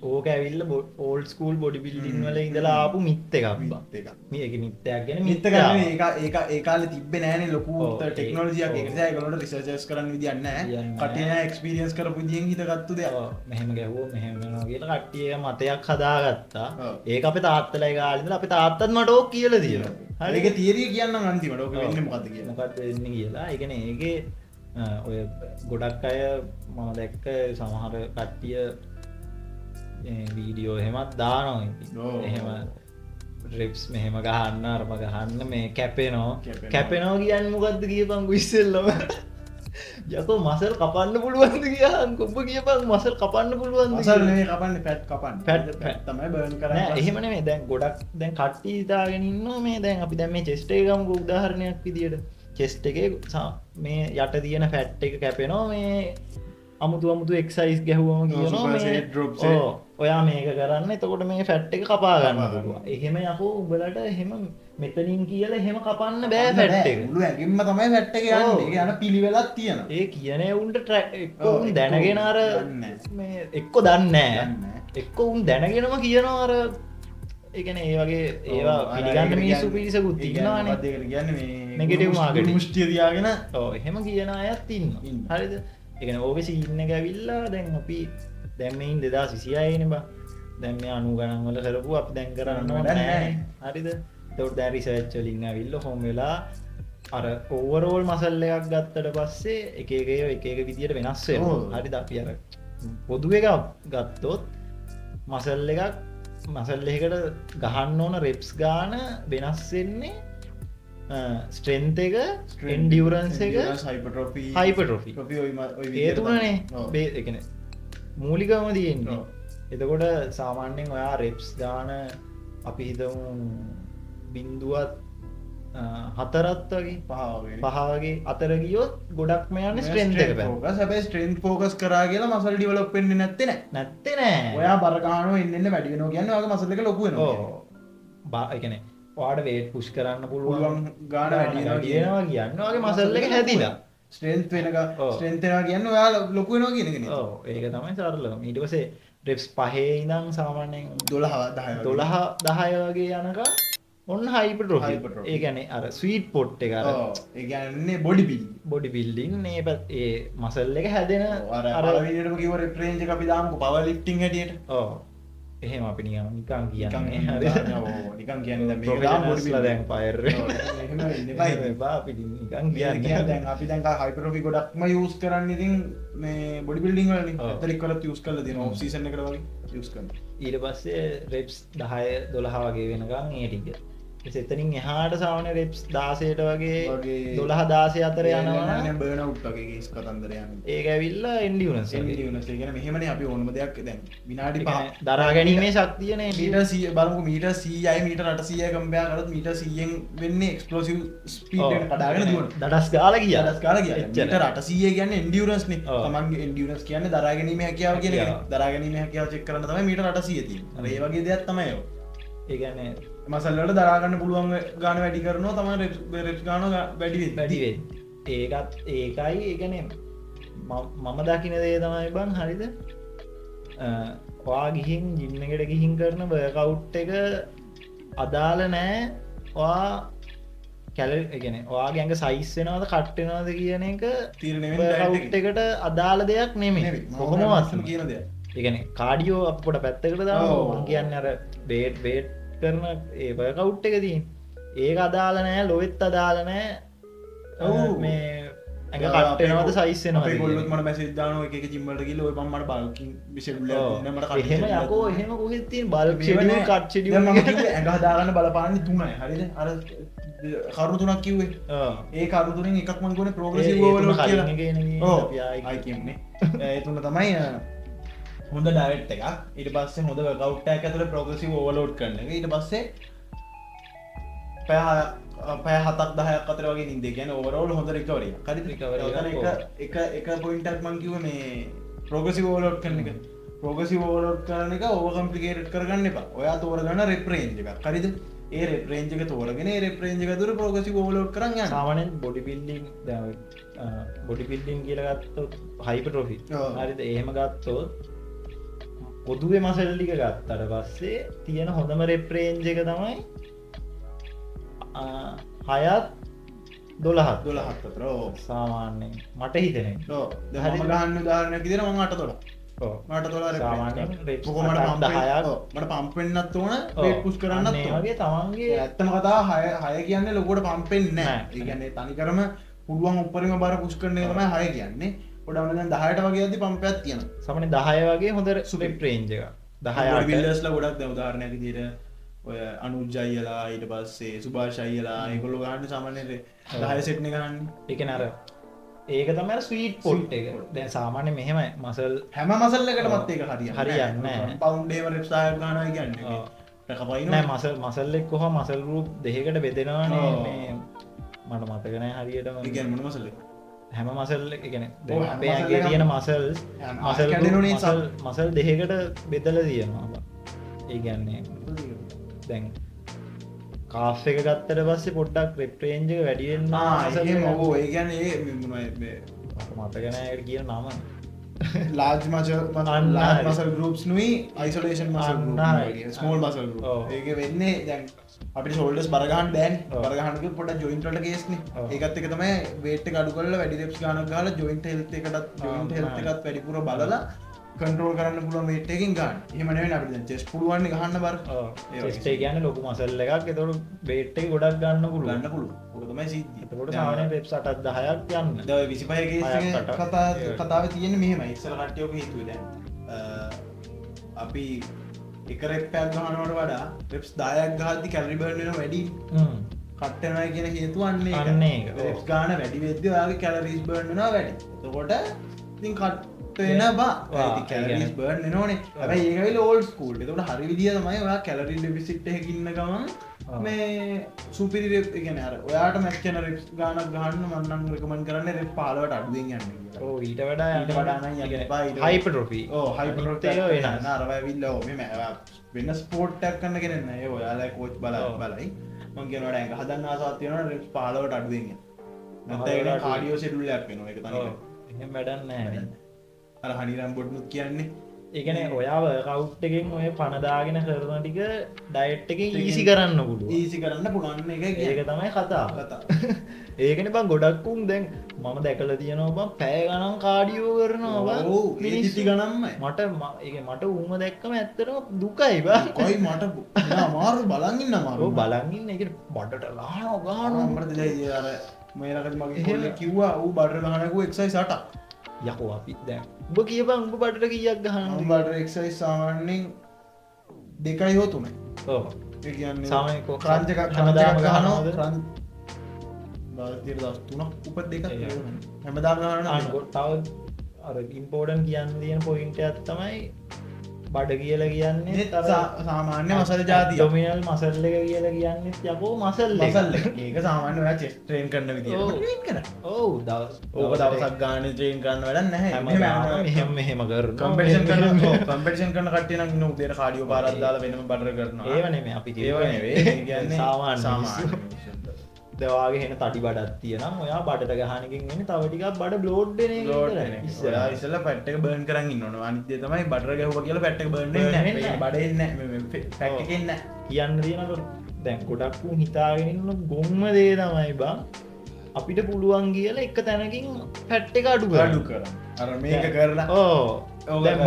ඕක ඇවිල්ලා ඕල්ඩ් ස්කූල් බොඩි බිල්ඩින් වල ඉඳලා ආපු මිත් එකක් බං. මිත් එකක්. මේ ඒක මිත්‍යාවක් ගැන මිත් එකක් නෙමෙයි. ඒක ඒ කාලේ තිබ්බේ නෑනේ ලොකු ඔව්, ඒ- ටෙක්නොලොජියක්. ඒක ඔව්. නිසා ඒගොල්ලන්ට රිසර්චර්ස් කරන්න විදියක් නෑ. විදියක් නෑ. කට්ටිය නෑ එක්ස්පීරියන්ස් කරපු විදියෙන් හිතගත්තු දෙයක්. ඔව්, මෙහෙම ගැහුවොත් මෙහෙම වෙනවා කියලා කට්ටිය මතයක් හදාගත්තා. ඔව්. ඒක අපේ තාත්තලා ඒ කාලේ ඉඳලා අපේ තාත්තත් මට ඕක කියලා තියෙනවා. හරි. ඒකේ තියරිය කියන්නම් අන්තිමට. ඕක ඔව්. වෙන්නේ මොකද්ද කියලා. මොකද්ද වෙන්නේ කියලා. ඒ කියන්නේ ඒකේ ඔය ගොඩක් අය මම දැක්ක සමහර කට්ටිය මේ වීඩියෝ එහෙමත් දානවා ඉතින්. ඔව්. එහෙම රෙප්ස් මෙහෙම ගහන්න අරම ගහන්න මේ කැපෙනවා. කැපෙනවා. කැපෙනවා කියන්නේ මොකද්ද කියපන්කෝ ඉස්සෙල්ලම. යකෝ මසල් කපන්න පුළුවන්ද කියහන් ඔබ කියපන් මසල් කපන්න පුළුවන්ද මසල් කියලා. නෙමෙයි කපන්නේ ෆැට් කපන්නේ. ෆැට් තමයි බර්න් කරන්නේ. නෑ එහෙම නෙමෙයි. දැන් ගොඩක් දැන් කට්ටිය හිතාගෙන ඉන්නවා මේ දැන් අපි දැන් මේ චෙස්ට් එක ගමුකෝ උදාහරණයක් විදියට. චෙස්ට් එකේ මේ යට තියෙන ෆැට් එක කැපෙනවා මේ අමුතු අමුතු එක්සයිස් ගැහුවම ඔව්, කියනවා super මේ set, drop set. ඔව්, ඔයා මේක කරන්න එතකොට මේ ෆැට් එක කපා ගන්න කපා ගන්න. පුළුවන්. එහෙම යකෝ උඹලට එහෙම මෙතනින් කියලා එහෙම කපන්න බෑ ෆැට් එක. මුළු ඇඟින්ම තමයි ෆැට් එක යන්නේ. ඔව්. ඒක යන පිළිවෙලක් තියෙනවා. ඒ කියන උන්ට එක්ක ඔව්, උන් එක්ක දැනගෙන අර දන්නේ නෑ. මේ එක්ක දන්නේ නෑ. දන්නේ නෑ. එක්ක උන් දැනගෙනම කියනවා අර ඒ කියන්නේ ඒ වගේ ඒවා ඔව්, අර පිළිගන්න ඒකට මිනිස්සු කියන්නේ- පිරිසකුත් ඒ කියන්නේ ඉන්නවානේ. මොකද්ද ඒකට කියන්නේ මේ Negative marketing. මුෂ්ටිය තියාගෙන ඔව්, එහෙම කියන අයත් ඉන්නවා. ඉන්නවා. හරිද? ඒ කියන්නේ ඕකේ සීන් එක ඇවිල්ලා දැන් අපි දැන් මේ ඉන්නේ 2026 නේ බං. දැන් මේ 90 ගණන් වල කරපු අපි දැන් කරන්න ඕනේ වැඩක් නෑනේ. නෑ. හරිද? එතකොට දැන් රිසර්ච් වලින් ඇවිල්ලා කොහොම වෙලා අර ඕවරෝල් මසල් එකක් ගත්තට පස්සේ එක එක ඒවා එක එක විදියට වෙනස් වෙනවා. ඔව්. හරිද? අපි අර පොදු එකක් ගත්තොත් මසල් එකක් මසල් එකකට ගහන්න ඕන රෙප්ස් ගාන වෙනස් වෙන්නේ ස්ට්‍රෙන්ත් එක, එන්ඩියුරන්ස් එක, හයිපර්ට්‍රොෆි, හයිපර්ට්‍රොෆි. ට්‍රොෆි ඔය ඔය ඒ විදියට තුනනේ. තමයි. ඔව්. ඒ කියන්නේ මූලිකවම තියෙන්නේ. ඔව්. එතකොට සාමාන්‍යයෙන් ඔයා රෙප්ස් ගාන අපි හිතමු බිංදුවත් 4ත් වගේ 5 වගේ අතර ගියොත් ගොඩක්ම යන්නේ ස්ට්‍රෙන්ත් එක පැත්ත. ෆෝකස්. හැබැයි ස්ට්‍රෙන්ත් ෆෝකස් කරා කියලා මසල් ඩෙවලොප් වෙන්නේ නැත්තේ නෑ. නැත්තේ නෑ. ඔයා බර ගහනවා එන්න එන්න වැඩි වෙනවා කියන්නේ ඔයාගේ මසල් එක ලොකු වෙනවා. ඔව්. ඒ කියන්නේ ඔයාට වේට් පුෂ් කරන්න පුළුවන් ගාන වැඩි වෙනවා කියන්නේ ඔයාගේ මසල් එක හැදිලා. ස්ට්‍රෙන්ත් වෙනක ස්ට්‍රෙන්ත් වෙනවා කියන්නේ ඔයා ලොකු වෙනවා කියන එක නේ. ඔව් ඒක තමයි සරලම. ඊට පස්සේ රෙප්ස් 5 ඉඳන් සාමාන්‍යයෙන් 12 10 12 10 වගේ යනකම් ඔන්න හයිපර්ට්‍රොෆි. ඒ කියන්නේ අර ස්වීට් පොට් එක අර ඔව් ඒ කියන්නේ බොඩි බිල්ඩින්. බොඩි බිල්ඩින් මේ ඒ මසල් එක හැදෙන අර පළවෙනියටම කිව්ව රෙප් රේන්ජ් එක අපි දාමුකෝ පවර් ලිෆ්ටිං හැටියට. ඔව් එහෙම අපි නිකන් කියන්නේ හරිද? ඔව් නිකන් කියන්නේ දැන් මේක දාමු බොඩි බිල්ඩින් දැන් ෆයර් එහෙම වෙන්න එපා. එහෙම එපා අපි නිකන් කියන්නේ දැන් අපි දැන් හයිපර්ට්‍රොෆි ගොඩක්ම යූස් කරන්නේ ඉතින් මේ බොඩි බිල්ඩින් වලනේ. ඇත්තට වලත් යූස් කරලා තියෙනවා ඔෆ් සීසන් එකට වගේ යූස් කරනවා. ඊට පස්සේ රෙප්ස් 10 12 වගේ වෙනකන් ඒ ටික. එතනින් එහාට සාමාන්‍ය රෙප්ස් 16ට වගේ 12 16 අතර යනවා නම් බර්න් අවුට් වගේ කේස් කතන්දර යන්නේ. ඒක ඇවිල්ලා එන්ඩියුරන්ස් වගේ. එන්ඩියුරන්ස් ඒ කියන්නේ මෙහෙමනේ අපි ඕනම දෙයක් දැන් විනාඩි 5 දරා ගැනීමේ ශක්තියනේ. මීටර් 100 බලමුකෝ මීටර් 100යි මීටර් 800යි කම්පෙයාර් කරොත් මීටර් 100න් වෙන්නේ එක්ස්ප්ලොසිව් ස්පීඩ් එකට කඩාගෙන දුවන. දඩස් ගාලා ගියා. දඩස් ගාලා ගියා. මීටර් 800 කියන්නේ එන්ඩියුරන්ස් නේ. තමන්ගේ එන්ඩියුරන්ස් කියන්නේ දරා ගැනීමේ හැකියාව කියන එකනේ. දරා ගැනීමේ හැකියාව චෙක් කරන්න තමයි මීටර් 800 තියෙන්නේ. අර ඒ වගේ දෙයක් තමයි ඔය. ඒ කියන්නේ මසල් වලට දරා ගන්න පුළුවන් ගාන වැඩි කරනවා තමයි රෙප්ස් ගාන වැඩි වෙන්නේ. වැඩි වෙන්නේ. ඒකත් ඒකයි ඒ කියන්නේ මම දකින දේ තමයි බං හරිද? ඔයා ගිහින් ජිම් එකට ගිහින් කරන වර්ක්අවුට් එක අදාළ නෑ. ඔයා කැලරි ඒ කියන්නේ ඔයාගේ ඇඟ සයිස් වෙනවද කට් වෙනවද කියන එක තීරණය වෙන්නේ වර්ක්අවුට් එකට අදාළ දෙයක් නෙමෙයි. කොහොමවත් කියන දෙයක්. ඒ කියන්නේ කාඩියෝ අපි පොඩ පැත්තකට දාමු. මං කියන්නේ අර වේට් වේට් කරන ඒ වර්ක්අවුට් එක තියෙන. ඒක අදාළ නෑ, ලොවෙත් අදාළ නෑ. ඔව් මේ ඇඟ කට් වෙනවද සයිස් වෙනවද? අපේ ගොල්ලොත් මට මැසේජ් දානවා එක එක ජිම් වලට ගිහලා ඔය බං මට බල්කින් ෂෙඩියුල් එකක් දුන්නා මට කට් එහෙම යකෝ එහෙම කොහෙද තියෙන බල්ක් ෂෙඩියුල් කට් ෂෙඩියුල් දැන් මම කිව්වේ ඇඟ හදාගන්න බලපාන්නේ තුනයි. හරිද? අර කරුණු තුනක් කිව්වේ. ඒ කරුණු තුනෙන් එකක් මං කියුවේ ප්‍රෝග්‍රෙසිව් ඕවර්ලෝඩ් කියලා. ඔව් අපි ආයි කියන්නේ. ඒ තුන තමයි හොඳ ඩයට් එකක්, ඊට පස්සේ හොඳ වර්ක්අවුට් එකක් ඇතුලේ ප්‍රෝග්‍රෙසිව් ඕවර්ලෝඩ් කරන එක, ඊට පස්සේ පැය 7ක් 10ක් අතර වගේ නින්ද. ඒ කියන්නේ ඕවරෝල් හොඳ රිකවරි එකක්. හරිද? රිකවරි එකක්. එක එක පොයින්ට් එකක් මං කිව්වේ මේ ප්‍රෝග්‍රෙසිව් ඕවර්ලෝඩ් කරන එක. ප්‍රෝග්‍රෙසිව් ඕවර්ලෝඩ් කරන එක ඕවර් කම්ප්ලිකේටඩ් කරගන්න එපා. ඔයා තෝරගන්න රෙප් රේන්ජ් එකක්. හරිද? ඒ රෙප් රේන්ජ් එක තෝරගෙන ඒ රෙප් රේන්ජ් එක ඇතුලේ ප්‍රෝග්‍රෙසිව් ඕවර්ලෝඩ් කරන් යන්න. සාමාන්‍යයෙන් බොඩි බිල්ඩින් දැන් බොඩි බිල්ඩින් කියලා ගත්තොත් හයිපර්ට්‍රොෆි. හරිද? එහෙම ගත්තොත් පොදුවේ මසල් ටික ගත්තට පස්සේ තියෙන හොඳම රෙප් රේන්ජ් එක තමයි 6ත් 12ත් 12ත් අතර. ඔව් සාමාන්‍යයෙන් මට හිතෙන්නේ. ඔව් දැන් මම ගහන්න උදාහරණයක් විදියට මම 8 12. ඔව් මට 12 රෙප් සාමාන්‍යයෙන් රෙප්ස් 10ක්. ඔව් මට පම්ප් වෙන්නත් ඕන, වේට් පුෂ් කරන්නත් ඕන. ඒ වගේ තමන්ගේ ඇත්තම කතාව 6 6 කියන්නේ ලොකුවට පම්ප් වෙන්නේ නැහැ. ඒ කියන්නේ තනිකරම පුළුවන් උඩරිම බර පුෂ් කරන එක තමයි 6 කියන්නේ. පොඩ දැන් 10ට වගේ යද්දි පම්ප් එකක් තියෙනවා. සාමාන්‍යයෙන් 10 වගේ හොඳ රෙප් රේන්ජ් එකක්. 10 8 බිල්ඩර්ස්ලා ගොඩක් දැන් උදාහරණයක් විදියට ඔය අනුජ් අයියලා ඊට පස්සේ සුභාෂ් අයියලා ඒගොල්ලෝ ගහන්නේ සාමාන්‍යයෙන් 10 සෙට් නේ ගහන්නේ. ඒ කියන්නේ අර ඒක තමයි අර ස්වීට් පොට් එක. දැන් සාමාන්‍යයෙන් මෙහෙමයි මසල් හැම මසල් එකටමත් ඒක හරියන්නේ හරියන්නේ නැහැ. පවුන්ඩ් එහෙම රෙප්ස් 10ක් ගහනවා කියන්නේ රකපයින්නවා. නෑ මසල් එක කොහොම මසල් ගෲප් දෙකකට බෙදෙනවනේ. මේ මට මතක නෑ හරියටම. ඒ කියන්නේ මොන මසල් එක? හැම මසල් එක කියන්නේ දැන් අපේ ඇඟේ තියෙන මසල්ස් මසල් මසල් දෙකකට බෙදලා තියෙනවා. ඒ කියන්නේ දැන් කාෆ් එක ගත්තට පස්සේ පොඩ්ඩක් රෙප් රේන්ජ් එක වැඩි වෙන්න මසල් එක. ඔව් ඒ කියන්නේ ඒ මේ මට මතක නෑ ඒකට කියන නම. Large muscle large muscle groups නුයි අයිසොලේෂන් මසල් ගෲප් නුයි ස්මෝල් මසල් ගෲප්. ඒක වෙන්නේ දැන් අපිට ෂෝල්ඩර්ස් බර ගහන්න බෑනේ. බර ගහන්න කිව්වොත් පොඩ්ඩක් ජොයින්ට් වලට කේස් නේ. ඒකත් එක තමයි වේට් එක අඩු කරලා වැඩි රෙප්ස් ගානක් ගහලා ජොයින්ට් හෙල්ත් එකටත් ජොයින්ට් හෙල්ත් එකත් වැඩිපුර බලලා කන්ට්‍රෝල් කරන්න පුළුවන් වේට් එකකින් ගන්න. එහෙම නෙවෙයි අපිට දැන් චෙස්ට් පුළුවන් නේ ගහන්න බර. ඔව්. චෙස්ට් එක කියන්නේ ලොකු මසල් එකක්. ඒතකොට වේට් එක ගොඩක් ගන්න පුළුවන්. ගන්න පුළුවන්. ඔක තමයි සිද්ධිය. එතකොට සාමාන්‍යයෙන් රෙප්ස් 8ක් 10ක් යන්න. දැන් ඔය 25 කේස් එකේ කතාවේ තියෙන්නේ මෙහෙමයි. ඉස්සර කට්ටිය ඔක හිතුවේ දැන් අපි එක රෙප් එකක් ගහනවට වඩා රෙප්ස් 10ක් ගහද්දි කැලරි බර්න් වෙනවා වැඩි. කට් වෙනවා කියන හේතුව අන්න ඒක. රෙප්ස් ගාන වැඩි වෙද්දි ඔයාගේ කැලරිස් බර්න් වෙනවා වැඩි. එතකොට ඉතින් කට් වෙනවා. ඉතින් කැලරිස් බර්න් වෙනවනේ. හැබැයි ඒක ඇවිල්ලා ඕල්ඩ් ස්කූල්. එතකොට හරි විදිය තමයි ඔයා කැලරි ඩෙෆිසිට් එකක ඉන්න ගමන් මේ සුපිරි රෙප් ඒ කියන්නේ අර ඔයාට මැච් වෙන රෙප්ස් ගානක් ගහන්න මම නම් රෙකමන්ඩ් කරන්නේ රෙප් 15ට අඩුවෙන් යන්න කියලා. ඔව් ඊට වඩා ඊට වඩා නම් යන්න එපා. ඊට හයිපර්ට්‍රොෆි. ඔව් හයිපර්ට්‍රොෆි එක වෙනස්. අර ඇවිල්ලා ඔව් මේ වෙන ස්පෝට් එකක් කරන්න කෙනෙක් නෑ. ඒ ඔයාලා කෝච් බලයි. මං කියනවා ඇඟ හදන්න ආසාවක් තියෙනවා නම් රෙප්ස් 15ට අඩුවෙන් යන්න. නැත්නම් ඒක කාඩියෝ ෂෙඩියුල් එකක් වෙනවා. ඒක තනිකර. එහෙම වැඩක් නෑ. අර හනිරම් බොඩ්මුත් කියන්නේ ඒ කියන්නේ ඔයා වර්ක්අවුට් එකෙන් ඔය පණ දාගෙන කරන ටික ඩයට් එකෙන් ඊසි කරන්න පුළුවන්. ඊසි කරන්න පුළුවන් එක ඒක තමයි කතාව. ඒකනේ බං ගොඩක් උන් දැන් මම දැකලා තියෙනවා බං පැය ගණන් කාඩියෝ කරනවා බං. ඔව් ඒ තිති ගණන්මයි. මට ඒ කියන්නේ මට ඌම දැක්කම ඇත්තටම දුකයි බං. කොයි මට නෑ අමාරු බලන් ඉන්න අමාරු. ඔව් බලන් ඉන්න. ඒ කියන්නේ බඩට ගහනවා ගහනවා. මට දැන් අර මේ ළඟදී මගේ කොල්ලෙක් කිව්වා ඌ බඩට ගහන කිව්වා එක්සර්සයිස් 8ක්. යකෝ අපි දැන් උඹ කියපන් උඹ බඩට කීයක් ගහනවද? මම බඩට එක්සර්සයිස් සාමාන්‍යයෙන් 2යි හෝ 3යි. ඔව්. ඒ කියන්නේ සාමාන්‍ය ක්‍රන්ච් එකක් හැමදාම ගහනවා. ගහනවද? ක්‍රන්ච් දවස් දවස් 3ක් උප දෙකක් හැමදාම ගහනවා. තව අර ඉම්පෝටන්ට් කියන්න තියෙන පොයින්ට් එකක් තමයි බඩ කියලා කියන්නේ සාමාන්‍ය මසල් ජාතිය. ඇබ්ඩොමිනල් මසල් එක කියලා කියන්නේ යකෝ මසල් එක. මසල් එක. ඒක සාමාන්‍ය ඔයා චෙස්ට් ට්‍රේන් කරන විදියට ට්‍රේන් කරා. ඔව් දවස් ඕක දවසක් ගානේ ට්‍රේන් කරන්න වැඩක් නැහැ. මෙහෙම මෙහෙම කරනවා. කම්පිටිෂන් කරන ඔව් කම්පිටිෂන් කරන කට්ටිය නම් ඉන්න උදේට කාඩියෝ පාරක් දාලා වෙනම බඩර කරනවා. ඒව නෙමෙයි අපි ඒව නෙවෙයි. ඒ කියන්නේ සාමාන්‍ය දැන් ඔයාගේ හෙන තටි බඩක් තියෙනම් ඔයා බඩට ගහන එකෙන් වෙන්නේ තව ටිකක් බඩ බ්ලෝඩ් වෙන එක විතරයි. ඉස්සරහා ඉස්සෙල්ලා ෆැට් එක බර්න් කරන් ඉන්න ඕන. අනිත් දේ තමයි බඩර ගැහුවා කියලා ෆැට් එක බර්න් වෙන්නේ නැහැ. මේ බඩ එන්නේ නැහැ. මේ ෆැට් එක එන්නේ නැහැ. කියන්න තියෙනවා දැන් ගොඩක් උන් හිතාගෙන ඉන්න ගොම්ම දේ තමයි බං අපිට පුළුවන් කියලා එක තැනකින් ෆැට් එක අඩු කරන්න. අඩු කරන්න. අර මේක කරලා ඔව් දැන්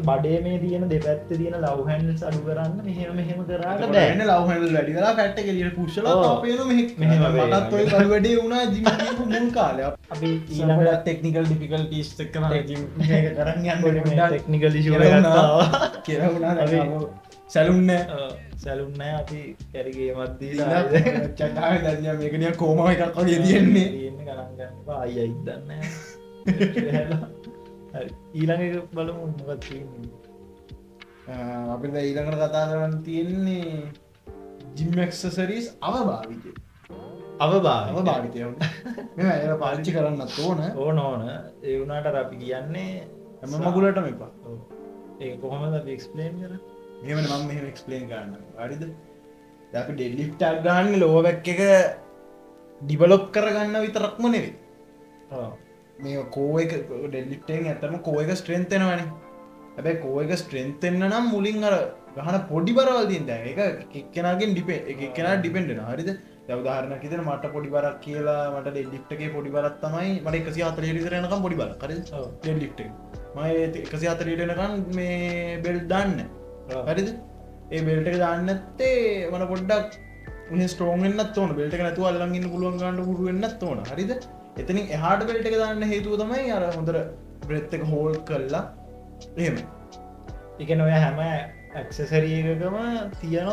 බඩේ මේ තියෙන දෙපැත්තේ තියෙන ලව් හැන්ඩල්ස් අඩු කරන්න මෙහෙම මෙහෙම කරාට බෑ. එන්නේ ලව් හැන්ඩල් වැඩි වෙලා ෆැට් එක එළියට පුෂ් වෙලා තව පේනවා මෙහෙ. මෙහෙම මටත් ඔය කළු වැඩේ වුණා ජිම් ගියපු මුල් කාලේ. අපි ඊළඟට ටෙක්නිකල් ඩිෆිකල්ටිස් එක්ක මම ජිම් මේක කරන් යන්න පොඩි ටෙක්නිකල් ඉෂුව එකක් ආවා. කියලා වුණා. දැන් ආවෝ සැලුන් නෑ. සැලුන් නෑ. අපි කැරි ගේමක් දීලා චටාවේ දැන් නිකන් මේක නිකන් කෝමා එකක් වගේ තියෙන්නේ. තියෙන්නේ ගණන් ගන්න එපා. අයියා ඉද්දන්නේ නෑ. හරි ඊළඟ එක බලමු මොකක්ද තියෙන්නේ. අපිට දැන් ඊළඟට කතා කරන්න තියෙන්නේ ජිම් ඇක්සසරීස් අවභාවිතය. අවභාවිතය. මෙහෙම ඒවා පාවිච්චි කරන්නත් ඕන. ඕන ඕන. ඒ වුණාට අර අපි කියන්නේ හැම මගුලටම එපා. ඔව්. ඒක කොහොමද අපි එක්ස්ප්ලේන් කරන්නේ? මෙහෙමනේ මම මෙහෙම එක්ස්ප්ලේන් කරන්නම්. හරිද? දැන් අපි ඩෙඩ් ලිෆ්ට් එකක් ගහන්නේ ලෝවර් බෑක් එක ඩිවෙලොප් කරගන්න විතරක්ම නෙවෙයි. ඔව්. මේ කෝ එක ඩෙඩ් ලිෆ්ට් එකෙන් ඇත්තටම කෝ එක ස්ට්‍රෙන්ත් වෙනවනේ. හැබැයි කෝ එක ස්ට්‍රෙන්ත් වෙන්න නම් මුලින් අර ගහන පොඩි බරවල් තියෙන දැන් ඒක එක්කෙනාගෙන් ඩිපෙන්ඩ් එක එක්කෙනාට ඩිපෙන්ඩ් වෙනවා. හරිද? දැන් උදාහරණයක් විදිහට මට පොඩි බරක් කියලා මට ඩෙඩ් ලිෆ්ට් එකේ පොඩි බරක් තමයි මට 140 විතර යනකම් පොඩි බරක්. හරිද? ඩෙඩ් ලිෆ්ට් එක. මම ඒ 140 වෙනකම් මේ බෙල්ට් දාන්නේ නැහැ. හරිද? ඒ බෙල්ට් එක දාන්න නැත්තේ මට පොඩ්ඩක් මෙහෙ ස්ට්‍රෝං වෙන්නත් ඕන. බෙල්ට් එක නැතුව අල්ලන් ඉන්න පුළුවන් ගන්නට පුරු වෙන්නත් ඕන. හරිද? එතනින් එහාට බෙල්ට් එක දාන්න හේතුව තමයි අර හොඳට බ්‍රෙත් එක හෝල්ඩ් කරලා එහෙම. ඒ කියන්නේ ඔය හැම ඇක්සසරි එකකම තියෙන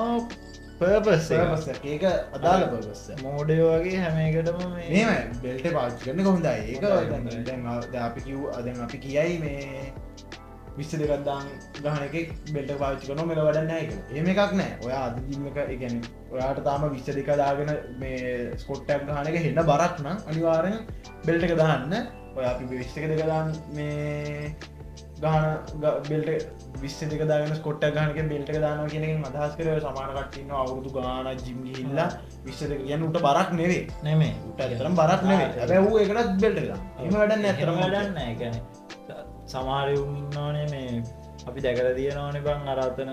පර්පස් එක. පර්පස් එක. ඒක අදාළ පර්පස් එක. මෝඩයෝ වගේ හැම එකටම මේ මෙහෙමයි බෙල්ට් එක පාවිච්චි කරන එක හොඳයි. ඒක දැන් දැන් අපි කිව්වා දැන් අපි කියයි මේ 22ක් දාන් ගහන එකේ බෙල්ට් එක පාවිච්චි කරනවා මෙල වැඩක් නැහැ කියලා. එහෙම එකක් නැහැ. ඔයා අද ජිම් එක ඒ කියන්නේ ඔයාට තාම 22 දාගෙන මේ ස්කොට් එකක් ගහන එක හෙන බරක් නම් අනිවාර්යෙන් බෙල්ට් එක දාන්න. ඔයා අපි 22 දෙක දාන් මේ ගහන බෙල්ට් එක 22 දාගෙන ස්කොට් එකක් ගහන එකෙන් බෙල්ට් එක දානවා කියන එකෙන් අදහස් කරේ ඔය සමහර කට්ටිය ඉන්නවා අවුරුදු ගාණක් ජිම් ගිහිල්ලා 22 කියන්නේ උට බරක් නෙවෙයි. නෙමෙයි. උට ඇත්තටම බරක් නෙවෙයි. හැබැයි ඌ ඒකටත් බෙල්ට් එක දානවා. එහෙම වැඩක් නෑ ඇත්තටම. එහෙම වැඩක් නෑ. ඒ කියන්නේ සමහර උන් ඉන්නවනේ මේ අපි දැකලා තියෙනවනේ බං අර අතන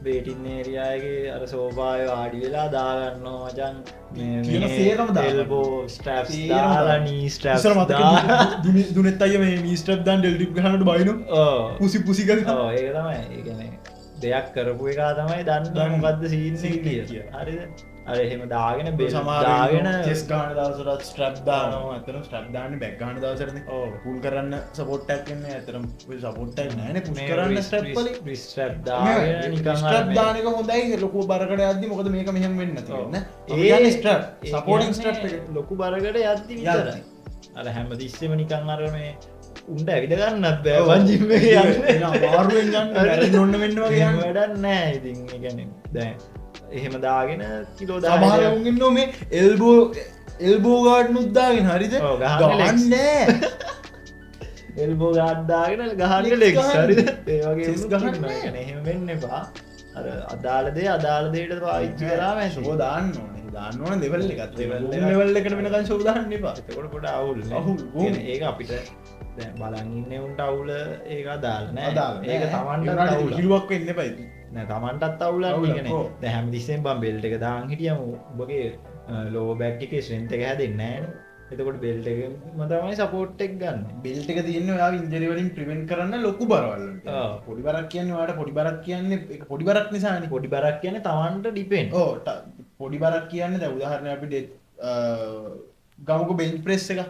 වේටින් ඒරියා එකේ අර සෝෆාවේ වාඩි වෙලා දාගන්නවා මචං මේ කියන සේරම දාගන්නවා. එල්බෝ ස්ට්‍රැප්ස් සේරම දාලා දාගන්නවා. නී ස්ට්‍රැප්ස් ඉස්සර මතකද දාලා දුනෙත් අයියා මේ නී ස්ට්‍රැප් දාන්න ඩෙල් ඩිප් ගහනකොට බයිනෝ. ඔව්. පුසි පුසි ගහනවා. ඔව් ඒක තමයි. ඒ කියන්නේ දෙයක් කරපු එකා තමයි දන්නේ දන්නේ. මොකද්ද සීන් එක සීන් එක කියලා. කියලා. හරිද? අර එහෙම දාගෙන බෙල් සමහර දාගෙන චෙස් ගහන දවසටත් ස්ට්‍රැප් දානවා. ඇත්තටම ස්ට්‍රැප් දාන්නේ බැක් ගහන දවසටනේ. ඔව්. පුල් කරන්න සපෝට් එකක් එන්නේ. ඇත්තටම ඔය සපෝට් එකක් නෑනේ පුෂ් මේ කරන්න ස්ට්‍රැප් වලින්. රිස්ට් ස්ට්‍රැප් දාගෙන නිකන් අර ස්ට්‍රැප් මේ දාන එක හොඳයි ලොකු බරකට යද්දි. මොකද මේක මෙහෙම වෙන්නේ නැති ඔව්. වෙන්න. අපි කියන්නේ ස්ට්‍රැප් ඒ සපෝටිං කියන්නේ ස්ට්‍රැප් එක. ලොකු බරකට යද්දි විතරයි. යද්දි. අර හැමතිස්සෙම නිකන් අර මේ උන්ට ඇවිද ගන්නත් බෑ ඔව්. බං ජිම් එකේ යන්න. එන අමාරුවෙන් යන්න, මැරෙන්න ඕන වෙන්න වගේ එහෙම යන්න. වැඩක් නෑ. ඉතින් ඒ කියන්නේ දැන් එහෙම දාගෙන කිලෝ 10 සමහර උන් ඉන්නවා මේ එල්බෝ ගාඩ් නුත් දාගෙන හරිද? ගහන්නේ එල්බෝ ගාඩ් දාගෙන ගහන්නේ ලෙග්ස් හරිද? ඒ වගේ උන් ගහන්නේ නැහැ. එහෙම වෙන්න එපා. අර අදාළ දේ අදාළ දෙයට පාවිච්චි කරාම ඇති. ෂෝ දාන්න ඕනේ. දාන්න ඕනේ ලෙවල් එකත්. ලෙවල් එකට වෙනකන් ෂෝ දාන්න එපා. එතකොට පොඩ අවුල් නේ. අවුල්. ඒක අපිට දැන් බලන් ඉන්නේ උන්ට අවුල ඒක අදාළ නෑ. ඒක තමන්ටත් අවුල. හිලුවක් වෙන්න එපා ඉතින්. නෑ තමන්ටත් අවුලක් නේ. කියන්නේ දැන් හැමතිස්සෙම බං බෙල්ට් එක දාන් හිටියම උඹගේ ලෝ බෑක් එකේ ස්ට්‍රෙන්ත් එක හැදෙන්නේ නෑනේ. එතකොට බෙල්ට් එකෙන්ම තමයි සපෝට් එක ගන්න. බෙල්ට් එක තියෙන්නේ ඔයාව ඉන්ජරි වලින් ප්‍රිවෙන්ට් කරන්න ලොකු බරවල් වලට. පොඩි බරක් කියන්නේ ඔයාට පොඩි බරක් කියන්නේ ඒක පොඩි බරක් නිසානේ. පොඩි බරක් කියන්නේ තමන්ට ඩිපෙන්ඩ්. ඔව් පොඩි බරක් කියන්නේ දැන් උදාහරණයක් අපි ගමුකෝ බෙන්ච් ප්‍රෙස් එක.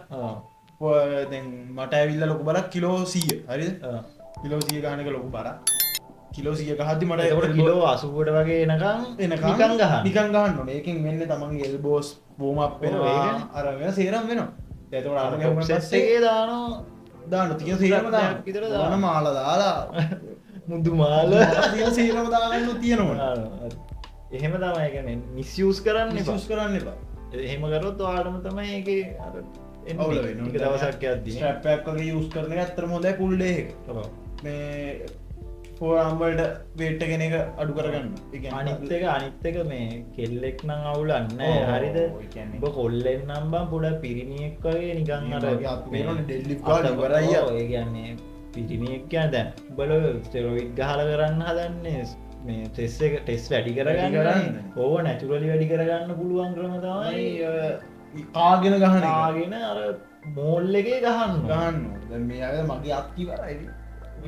ඔව් දැන් මට ඇවිල්ලා ලොකු බරක් කිලෝ 100 හරිද? කිලෝ 100 ගන්න එක ලොකු බරක්. කිලෝ 100 ගහද්දි මට එතකොට කිලෝ 80ට වගේ එනකන් නිකන් ගහන්න. නිකන් ගහන්න ඕනේ. ඒකෙන් වෙන්නේ තමන්ගේ එල්බෝස් වෝම් අප් වෙනවා. අර වෙන සේරම වෙනවා. දැන් එතකොට අර ගැහුවම පස්සේ එකේ දානවා තියෙන සේරම දානවා. විතර දානවා. මාල දාලා මුදු මාල තියෙන සේරම දාගන්න තියෙනවා. එහෙම තමයි. ඒ කියන්නේ මිස්යූස් කරන්න එපා. මිස්යූස් කරන්න එපා. එහෙම කරොත් ඔයාලම තමයි ඒකේ අර එන්නේ. අවුල වෙනවා. ටික දවසක් යද්දි ස්ට්‍රැප් එකක් වගේ යූස් කරන එක ඇත්තටම හොඳයි ෆුල් ඩේ එක. ඔව්. මේ ෆෝආර්ම් වලට වේට් එක එක අඩු කරගන්න. ඒ කියන්නේ අනිත් එක මේ කෙල්ලෙක් නම් අවුලක් නෑ. හරිද? ඔබ කොල්ලෙක් නම් බං පොඩක් පිරිමියෙක් වගේ නිකන් අර මේනෝනේ ඩෙඩ්ලිෆ්ට් ගාලා ඉවරයි. ඔව් ඒ කියන්නේ පිරිමියෙක් කියන්නේ දැන් උඹල ස්ටෙරොයිඩ් ගහලා කරන්න හදන්නේ මේ ටෙස්ට් එක ටෙස්ට් වැඩි කරගන්න. ඕව නැචරලි වැඩි කරගන්න පුළුවන් ක්‍රම තමයි කාගෙන ගහන එක. කාගෙන අර මෝල් එකේ ගහන්න. ගහන්න. දැන් මේ ආවේ මගේ අත් ඉවරයි.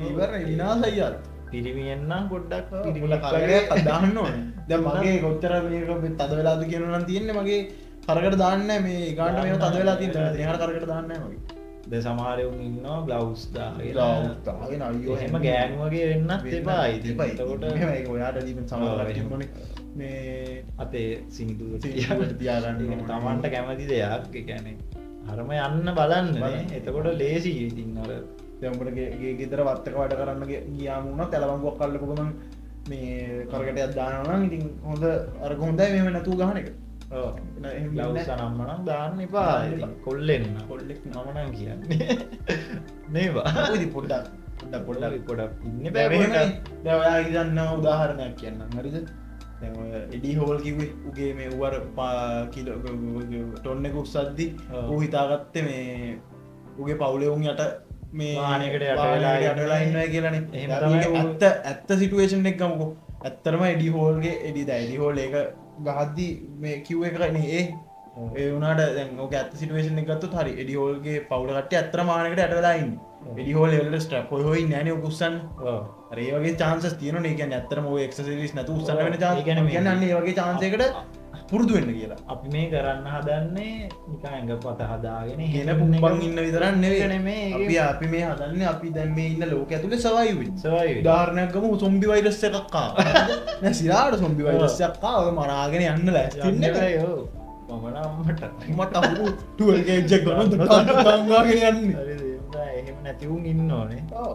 ඉවරයි විනාශයි අත්. පිරිමියෙන් නම් පොඩ්ඩක් පිරිමියෙක් වගේ දාන්න ඕනේ. දැන් මගේ කොච්චර මේක තද වෙලාද කියනවා නම් තියෙන්නේ මගේ කරකට දාන්නේ නැහැ. මේ ගානට මේව තද වෙලා තියෙනවා. එහාට කරකට දාන්නේ නැහැ මගේ. දැන් සමහර උන් ඉන්නවා බ්ලවුස් දාගෙන. බ්ලවුස් දාගෙන අයියෝ එහෙම ගෑනු වගේ වෙන්නත් එපා. ඉතින් එතකොට මෙහෙම ඒක ඔයාට දීපන් සමහර කට්ටිය මොනේ මේ අතේ සිනිදුව තියාගන්න ඕනේ. තමන්ට කැමති දෙයක්. ඒ කියන්නේ හරම යන්න බලන්න නේ. එතකොට ලේසි ඉතින් අර දැන් උඹට ගේ ගෙදර වත්තක වැඩ කරන්න ගියාම වුණත් ඇලවංගුවක් අල්ලපු ගමන් මේ කරකටයක් දානවා නම් ඉතින් හොඳ අර හොඳයි මෙහෙම නැතුව ගහන එක. ඔව් එහෙම බ්ලවුස් අනම්ම නම් දාන්න එපා. ඉතින් කොල්ලෙන් කොල්ලෙක් මම නම් කියන්නේ නේ බා. ඔය ඉතින් පොඩ්ඩක් පොඩ්ඩක් පොඩ්ඩක් පොඩ්ඩක් ඉන්න බෑ පොඩ්ඩක්. දැන් ඔයා හිතන්න උදාහරණයක් කියන්නම් හරිද? දැන් ඔය එඩි හෝල් කිව්වේ උගේ මේ ඌ අර කිලෝ ටොන් එක උස්සද්දි ඌ හිතාගත්තේ මේ උගේ පවුලේ උන් යට මේ වාහනයකට යට වෙලා ඉන්නවා කියලානේ. එහෙම තමයි ඇත්ත ඇත්ත සිටුේෂන් එක ගමුකෝ. ඇත්තටම එඩි හෝල්ගේ එඩි හෝල් ඒක ගහද්දි මේ කිව් එක නේ ඒ ඒ වුණාට දැන් ඕක ඇත්ත සිටුේෂන් එක ගත්තොත් හරි එඩි හෝල්ගේ පවුල කට්ටිය ඇත්තටම වාහනයකට යට වෙලා ඉන්නේ. එඩි හෝල් ඒ වෙලට ස්ට්‍රැප් හොය හොය ඉන්නේ නෑනේ ඔක උස්සන්න. ඔව් අර ඒ වගේ චාන්සස් තියෙනවනේ. ඒ කියන්නේ ඇත්තටම ඔය එක්සර්සයිස් නැතුව උස්සන්න වෙන චාන්ස්. ඒ කියන්නේ අන්න ඒ වගේ චාන්ස් එකකට පුරුදු වෙන්න කියලා. අපි මේ කරන්න හදන්නේ නිකන් ඇඟපත හදාගෙන ගෙන පුම්බන් ඉන්න විතරක් නෙවෙයි. අපි මේ හදන්නේ අපි දැන් මේ ඉන්න ලෝකය ඇතුලේ සර්වයිව් වෙන්න. උදාහරණයක් ගමු සොම්බි වෛරස් එකක් ආවා. නෑ සිරාට සොම්බි වෛරස් එකක් ආවා. ඔය මරාගෙන යන්න ලෑස්ති වෙන්න එපා. ඔව් මම නම් මට අහු 12 ගේජ් එක ගන්න ටංගාගෙන යන්නේ. හරිද? එහෙම නැති උන් ඉන්න ඕනේ. ඔව්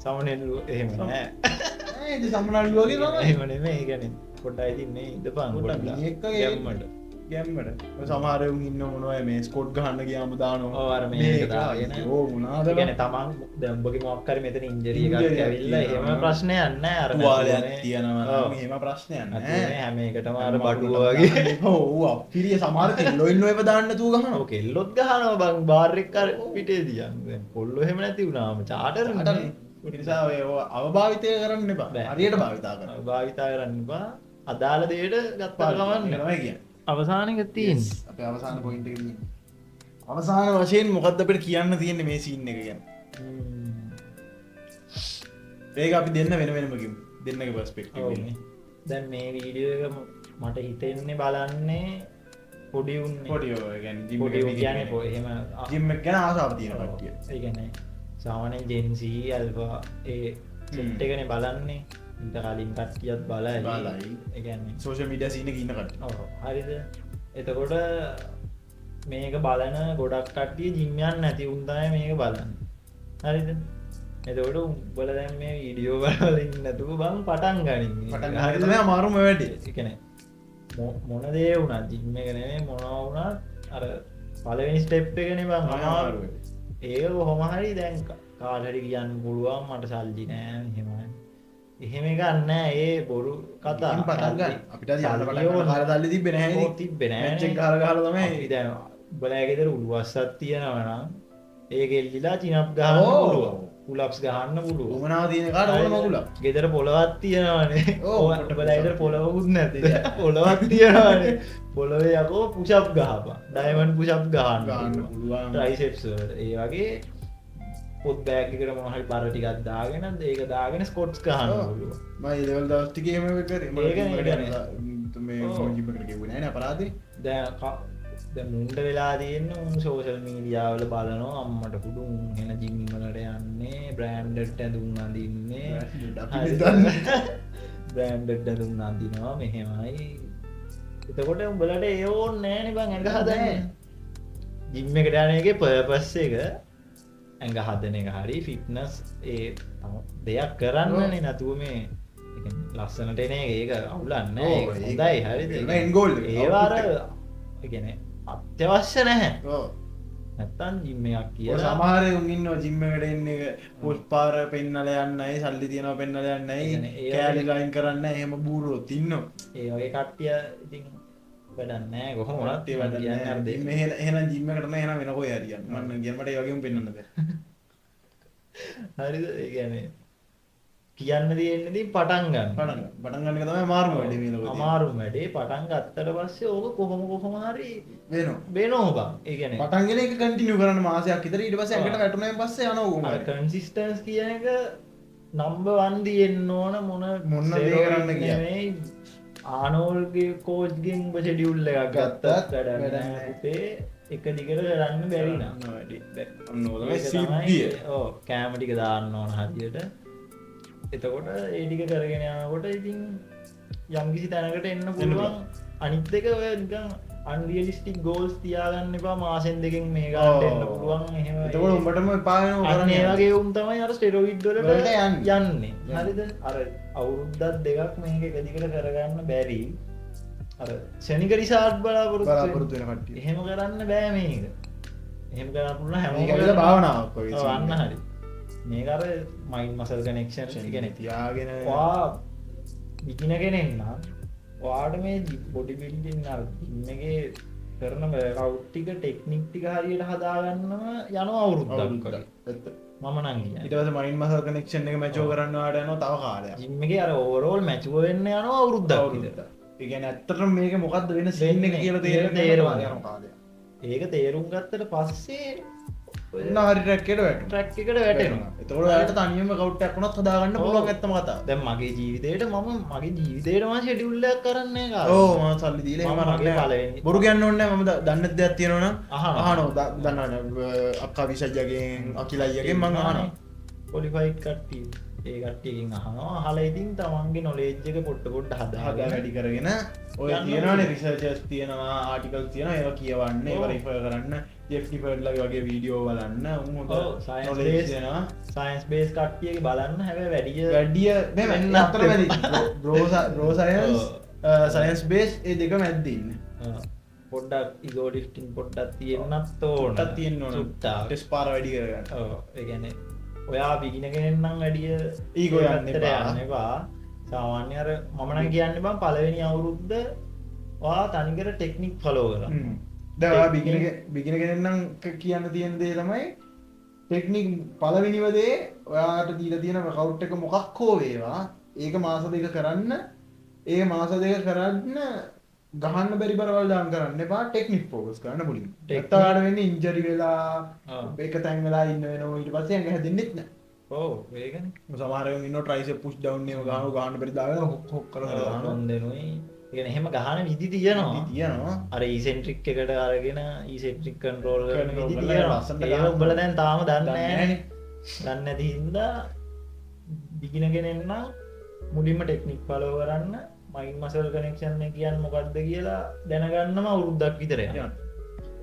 සමනල්ලු එහෙම නෑ. නෑ ඉතින් සමනල්ලු වගේ තමයි. එහෙම නෙමෙයි. ඒ කියන්නේ පොඩ්ඩක් ඉතින් මේ ඉඳපන් පොඩ්ඩක් මිනිහෙක් වගේ ගැම්මට. ඔය සමහර උන් ඉන්න මොනවා මේ ස්කොට් ගහන්න ගියාම දානවා. ඔව් අර මේක දාගෙන. ඔව් මොනවාද? ඒ කියන්නේ තමන් දැන් උඹගේ මොකක් හරි මෙතන ඉන්ජරි එකක් ඇවිල්ලා එහෙම ප්‍රශ්නයක් නෑ. අර තුවාලයක් තියනවා නම් එහෙම ප්‍රශ්නයක් නෑ. මේ හැම එකටම අර බඩුව වගේ. ඔව් අපිරිය සමහර කෙල්ලෝ ඉන්නෝ ඒව දාන්න නැතුව ගහනවා. ඔව් කෙල්ලොත් ගහනවා බං බාර් එක අර පිටේ දියන්. දැන් කොල්ලෝ එහෙම නැති වුණාම චාටර් නේ. ඒ නිසා ඔය අවභාවිතය කරන්න එපා. හරියට භාවිතා කරන්න. භාවිතා කරන්න එපා. අදාළ දෙයට ගත්තා කමන්නේ. තමයි කියන්නේ. අවසාන එක තියෙන්නේ. අපේ අවසාන පොයින්ට් එක තියෙන්නේ. අවසාන වශයෙන් මොකද්ද අපිට කියන්න තියෙන්නේ මේ සීන් එක ගැන? ඒක අපි දෙන්න වෙන වෙනම කියමු. දෙන්නගේ පර්ස්පෙක්ටිව් එකෙන්. දැන් මේ වීඩියෝ එක මට හිතෙන්නේ බලන්නේ පොඩි උන්නේ. පොඩි ඔය කියන්නේ ජිම් එක කියන්නේ එහෙම ජිම් එක ගැන ආසාව තියෙන කට්ටිය. ඒ කියන්නේ සාමාන්‍යයෙන් ජෙන් Z alpha ඒ සෙට් එකනේ බලන්නේ. ඊට කලින් කට්ටියත් බලයි. ඒ කියන්නේ සෝෂල් මීඩියා සීන් එකේ ඉන්න කට්ටිය. ඔව් හරිද? එතකොට මේක බලන ගොඩක් කට්ටිය ජිම් යන්නේ නැති උන් තමයි මේක බලන්නේ. හරිද? එතකොට උඹලා දැන් මේ වීඩියෝ බලවල ඉන්නේ නැතුව බං පටන් ගනින්. පටන් ගන්න තමයි අමාරුම වැඩේ. ඒ කියන්නේ මොන දේ වුණත් ජිම් එක නෙමෙයි මොනවා වුණත් අර පළවෙනි ස්ටෙප් එකනේ බං අමාරු. ඒක කොහොම හරි දැන් කාට හරි කියන්න පුළුවන් මට සල්ලි නෑ එහෙමයි. එහෙම එකක් නෑ, ඒ බොරු කතා. පටන් ගන්න. අපිට අද යන්න පටන් ගන්න කාලේ සල්ලි තිබ්බේ නැහැ නේ. ඔව් තිබ්බේ නෑ. මැච් එක ගහලා ගහලා තමයි. අපි දැන් උඹලා ගෙදර උළුවස්සක් තියෙනවා නම් ඒක එල්ලිලා චිනප් ගහන්න පුළුවන්. පුලප්ස් ගහන්න පුළුවන්. උමනාව තියෙන කාට ඕන මගුලක්. ගෙදර පොළවක් තියෙනවනේ. ඔව් උඹලා ගෙදර පොළවකුත් නැද්ද? පොළවක් තියෙනවනේ. පොළවේ යකෝ පුෂප් ගහපන්. ඩයමන්ඩ් පුෂප් ගහන්න පුළුවන්. ට්‍රයිසෙප්ස් වලට. ඒ වගේ පොත් බෑග් එකට මොන හරි බර ටිකක් දාගෙන ඒක දාගෙන ස්කොට්ස් ගහන්න පුළුවන්. මම ඒ ලෙවල් දවස් ටිකේ එහෙම කරේ. මම මේ ජිම් එකට ගෙව්වේ නෑ නේ අපරාධේ. දැන් මුන්ට වෙලා තියෙන උන් සෝෂල් මීඩියා වල බලනවා අම්මට කුඩු උන් එන ජිම් වලට යන්නේ බ්‍රෑන්ඩඩ් ඇඳුම් අඳින්නේ. බ්‍රෑන්ඩඩ් ඇඳුම් අඳිනවා මෙහෙමයි. එතකොට උඹලට ඒ ඕනේ නෑනේ බං ඇඟ හදන්න. ජිම් එකට යන එකේ පර්පස් එක ඇඟ හදන එක හරි ෆිට්නස් ඒ දෙයක් කරන්නනේ, නැතුව මේ ඒ කියන්නේ ලස්සනට එන එක ඒක අවුලක් නෑ. ඒක හොඳයි හරිද? එන්ඩ් ගෝල් එක. ඒවා අර ඒ කියන්නේ අත්‍යවශ්‍ය නැහැ. ඔව්. නැත්තම් ජිම් එකක් කියලා සමහර උන් ඉන්නවා ජිම් එකට එන්නේ එක පොස් පාර පෙන්නලා යන්නයි, සල්ලි තියනවා පෙන්නලා යන්නයි, කෑලි ලයින් කරන්න එහෙම බූරුවොත් ඉන්නවා. ඒ වගේ කට්ටිය ඉතින් වැඩක් නෑ කොහොම වුණත් ඒ වැඩක් නෑ. අර ජිම් එහෙනම් ජිම් එකට නෑ, එහෙනම් වෙන කොහේ හරි යන්න. මම නම් මට ඒ වගේම පෙන්නන්න බෑ. හරිද? ඒ කියන්නේ කියන්න තියෙන්නේ ඉතින් පටන් ගන්න. පටන් ගන්න එක තමයි අමාරුම වැඩේ මේ ලෝකේ. අමාරුම වැඩේ. පටන් ගත්තට පස්සේ ඕක කොහොම හරි වෙනවා බං. ඒ කියන්නේ පටන් ගෙන එක කන්ටිනියු කරන්න මාසයක් විතර, ඊට පස්සේ ඇඟට වැටුණාන් පස්සේ යනවා කොහොම හරි. කන්සිස්ටන්ස් කියන එක නම්බර් 1 තියෙන්න ඕන. මොන මොන දේ කරන්න ගියා. ආනෝල්ගේ කෝච්ගෙන් ඔබ ෂෙඩියුල් එකක් ගත්තත් වැඩක් නෑ පුතේ. එක දිගට කරන්න බැරි නම්. වැඩි බැ. ඔන්න ඔය තමයි සිද්ධිය. ඔව් කෑම ටික දාන්න ඕන හරියට. එතකොට ඒ ටික කරගෙන යනකොට ඉතින් යම්කිසි තැනකට එන්න පුළුවන්. අනිත් එක ඔය නිකන් අන්රියලිස්ටික් ගෝල්ස් තියාගන්න එපා. මාසෙන් දෙකෙන් මේ ගානට එන්න පුළුවන් එහෙම. එතකොට උඹටම එපා වෙනවා කරන්න. ඒ වගේ උන් තමයි අර ස්ටෙරොයිඩ් වලට යන්නේ. හරිද? අර අවුරුද්දක් දෙකක් මේක එක දිගට කරගන්න බැරි. අර ක්ෂණික රිසල්ට් බලාපොරොත්තු වෙන කට්ටිය. එහෙම කරන්න බෑ මේක. එහෙම කරන්න පුළුවන් හැමෝම මේක ඇවිල්ලා භාවනාවක් වගේ. ඔව් අන්න හරි. මේක අර මයින්ඩ් මසල් කනෙක්ෂන් ඒ කියන්නේ තියාගෙන ඔයා බිගිනර් කෙනෙක් නම් ඔයාට මේ බොඩි බිල්ඩින් අර ජිම් එකේ කරන වර්ක්අවුට් ටික ටෙක්නික් ටික හරියට හදාගන්නම යනවා අවුරුද්දක් වගේ. මම නම් කියන්නේ. ඊට පස්සේ මයින්ඩ් මසල් කනෙක්ෂන් එක මැචුවර් කරන්න ඔයාට යනවා තව කාලයක්. ජිම් එකේ අර ඕවරෝල් මැචුවර් වෙන්න යනවා අවුරුද්දක් විතර. ඒ කියන්නේ ඇත්තටම මේක මොකද්ද වෙන සීන් එක කියලා තේරෙන්න යනවා කාලයක්. ඒක තේරුම් ගත්තට පස්සේ ඔන්න හරි ට්‍රැක් එකට වැටෙනවා. ට්‍රැක් එකට වැටෙනවා. එතකොට ඔයාලට තනියම වර්ක්අවුට් එකක් වුණත් හදාගන්න පුළුවන් ඇත්තම කතාව. දැන් මගේ ජීවිතේට මම ෂෙඩියුල් එකක් කරන්නේ නැහැ කාලේ. ඔව් මම සල්ලි දීලා එහෙම කරන්නේ. බොරු කියන්න ඕනේ නැහැ. මම දන්න දෙයක් තියෙනවා නම් අහනවා. දන්නවනේ අක්කා විශජ්ජගෙන් අකිල අයියාගෙන් මං අහනවා. ක්වොලිෆයිඩ් කට්ටිය. ඒ කට්ටියකින් අහනවා. අහලා ඉතින් තමන්ගේ නොලෙජ් එක පොඩ පොඩ හදා වැඩි කරගෙන ඔය තියෙනවනේ රිසර්චර්ස් තියෙනවා, ආටිකල්ස් තියෙනවා, ඒවා කියවන්න, ඒවා රිෆර් කරන්න, ජෙෆ් ඩිෆර්ඩ් ලගේ වගේ වීඩියෝ බලන්න. උන් හොඳ නොලෙජ් දෙනවා. සයන්ස් බේස් කට්ටියගේ බලන්න. හැබැයි වැඩි මෙහෙම අතරමැදි බ්‍රෝ සයන්ස් සයන්ස් බේස් ඒ දෙක මැද්දේ ඉන්න. පොඩ්ඩක් ඊගෝ ලිෆ්ටිං පොඩ්ඩක් තියෙන්නත් ඕන. පොඩ්ඩක් තියෙන්න ඕන. සුට්ටා ටෙස්ට් පාර වැඩි කරගන්න. ඔව් ඒ කියන්නේ ඔයා බිගිනර් කෙනෙක් නම් වැඩි ඊගෝ යන්න එපා. සාමාන්‍ය අර මම නම් කියන්නේ බං පළවෙනි අවුරුද්ද ඔයා තනිකර ටෙක්නික් ෆලෝ කරන්න. දැන් ඔයා බිගිනර් කෙනෙක් නම් කියන්න තියෙන දේ තමයි ටෙක්නික් පළවෙනිම දේ ඔයාට දීලා තියෙන වර්ක්අවුට් එක මොකක් හෝ වේවා ඒක මාස දෙක කරන්න. ඒ මාස දෙක කරන්න ගහන්න බැරි බරවල් දාන් කරන්න එපා. ටෙක්නික් ෆෝකස් කරන්න මුලින්ම. නැත්නම් ඔයාලට වෙන්නේ ඉන්ජරි වෙලා එක තැන් වෙලා ඉන්න වෙනවා. ඊට පස්සේ ඇඟ හැදෙන්නෙත් නෑ. ඔව් ඒකනේ. සමහර අය ඉන්නවා ට්‍රයිසෙප් පුෂ් ඩවුන් එහෙම ගහනවා, ගහන්න බැරි දාගෙන හොක් හොක් කරලා දානවා. හොඳ දෙනුයි. ඒ කියන්නේ එහෙම ගහන විදි තියෙනවා. අර ඊසෙන්ට්‍රික් එකට අරගෙන ඊසෙන්ට්‍රික් කන්ට්‍රෝල් කරන විදි තියෙනවා. ඒක උඹලා දැන් තාම දන්නේ නෑනේ. දන්නේ නැති හින්දා බිගිනර් කෙනෙක් නම් මුලින්ම ටෙක්නික් ෆලෝ කරන්න, මයින්ඩ් මසල් කනෙක්ෂන් එක කියන්නේ මොකද්ද කියලා දැනගන්නම අවුරුද්දක් විතර යනවා.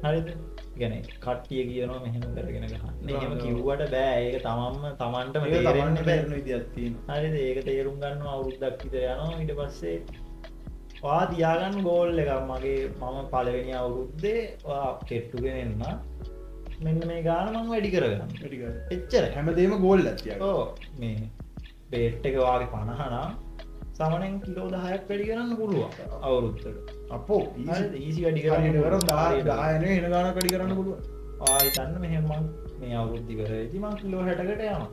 හරිද? ඒ කියන්නේ කට්ටිය කියනවා මෙහෙම කරගෙන ගහන්න. එහෙම කිව්වට බෑ. ඒක තමන්ම තමන්ටම තේරෙන්න බැරි විදියක් තියෙනවා. හරිද? ඒක තේරුම් ගන්නම අවුරුද්දක් විතර යනවා. ඊට පස්සේ ඔයා තියාගන්න ගෝල් එකක් මගේ මම පළවෙනි අවුරුද්දේ ඔයා කෙට්ටු කෙනෙක් නම් මෙන්න මේ ගාන මං වැඩි කරගන්න. වැඩි කරගන්න. එච්චරයි. හැමදේම ගෝල් එකක් තියාගන්න. ඔව් මේ වේට් එක වාගේ 50 නම් සාමාන්‍යයෙන් කිලෝ 10ක් වැඩි කරන්න පුළුවන් අවුරුද්දට. අපෝ ඊසි ඊසි වැඩි කරන්න පුළුවන්. 10 10 නෙවෙයි එන ගානක් වැඩි කරන්න පුළුවන්. ආ හිතන්න මෙහෙම මං මේ අවුරුද්ද ඉවර වෙද්දි මං කිලෝ 60කට යනවා.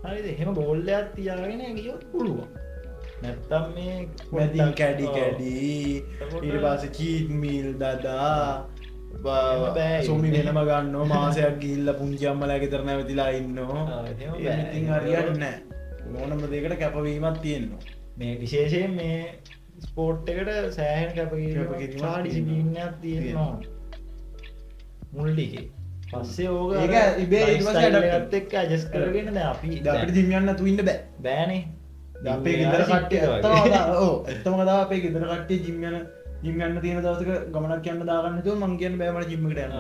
හරිද? එහෙම ගෝල් එකක් තියාගෙන ගියොත් පුළුවන්. නැත්තම් මේ මැදින් කැඩි කැඩි ඊට පස්සේ චීට් මීල් දදා සොමි වෙනම ගන්නෝ මාසයක් ගිහිල්ලා පුංචි අම්මලා ගෙදර නැවතිලා ඉන්නෝ. එහෙම බෑ. ඉතින් හරියන්නේ නෑ. ඕනම දෙයකට කැපවීමක් තියෙනවා. මේ විශේෂයෙන් මේ ස්පෝට් එකට සෑහෙන කැපකිරීමක් සහ ඩිසිප්ලින් එකක් තියෙනවා. මුල් ටිකේ. පස්සේ ඕක ඒක ඉබේ ඊට පස්සේ ඇඩප්ට් එකත් එක්ක ඇඩ්ජස්ට් කරගෙන දැන් අපි අපිට ජිම් යන්න නැතුව ඉන්න බෑ. බෑනේ. දැන් අපේ ගෙදර කට්ටිය ඇත්තම කතාව අපේ ගෙදර කට්ටිය ජිම් යන්න තියෙන දවසක ගමනක් යන්න දාගන්න හිතුවම මං කියන්නේ බෑ මට ජිම් එකට යන්න.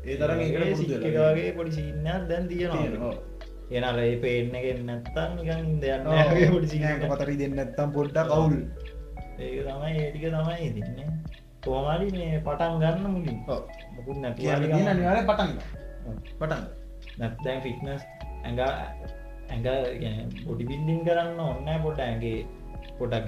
ඒ තරම් ඒකට පුරුදු වෙලා. එක වගේ පොඩි සීන් එකක් දැන් තියෙනවා. එන අර ඒ පේන් එක එන්නේ නැත්තම් නිකන් ඉඳ යන්න නෑ වගේ පොඩි සීන් එකක්. පතරි දෙන්නේ නැත්තම් පොඩ්ඩක් අවුල්. ඒක තමයි ඒ ටික තමයි ඉතින් නේ. කොහොම හරි මේ පටන් ගන්න මුලින්. ඔව්. මොකුත් නැතුව හරි ගමන් අනිවාර්යෙන් පටන් ගන්න. පටන් ගන්න. නැත්නම් ෆිට්නස් ඇඟ ඇඟ කියන්නේ බොඩි බිල්ඩින් කරන්න ඕනේ නෑ පොඩ්ඩක් ඇඟේ පොඩ්ඩක්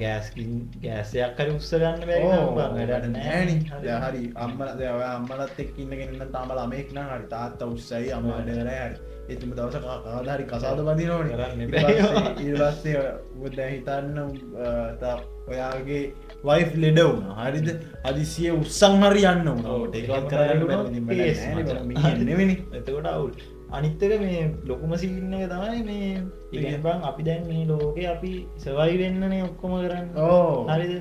ගෑස් එකක් හරි උස්ස ගන්න බැරි නම් බං වැඩක් නෑනේ. දැන් හරි අම්මලා දැන් ඔයා අම්මලාත් එක්ක ඉන්න කෙනෙක් නම් තාම ළමයෙක් නම් හරි තාත්තා උස්සයි අම්මා වැඩ කරයි හරි. ඒ තුම දවසක කවදා හරි කසාද බඳිනවනේ. ඊට පස්සේ ඔබ දැන් හිතන්න ඔයාගේ වයිෆ් ලෙඩ වුණා. හරිද? හදිසියෙ උස්සන් හරි යන්න වුණා. ඔව් ඒකවත් කරගන්න බැරි ඉතින් වැඩක් නෑනේ. මිනිහෙක් නෙවෙයිනේ. එතකොට අවුල්. අනිත් එක මේ ලොකුම සීන් එක තමයි මේ ඒ කියන්නේ බං අපි දැන් මේ ලෝකේ අපි සර්වයිව් වෙන්නනේ ඔක්කොම කරන්නේ. ඔව්. හරිද?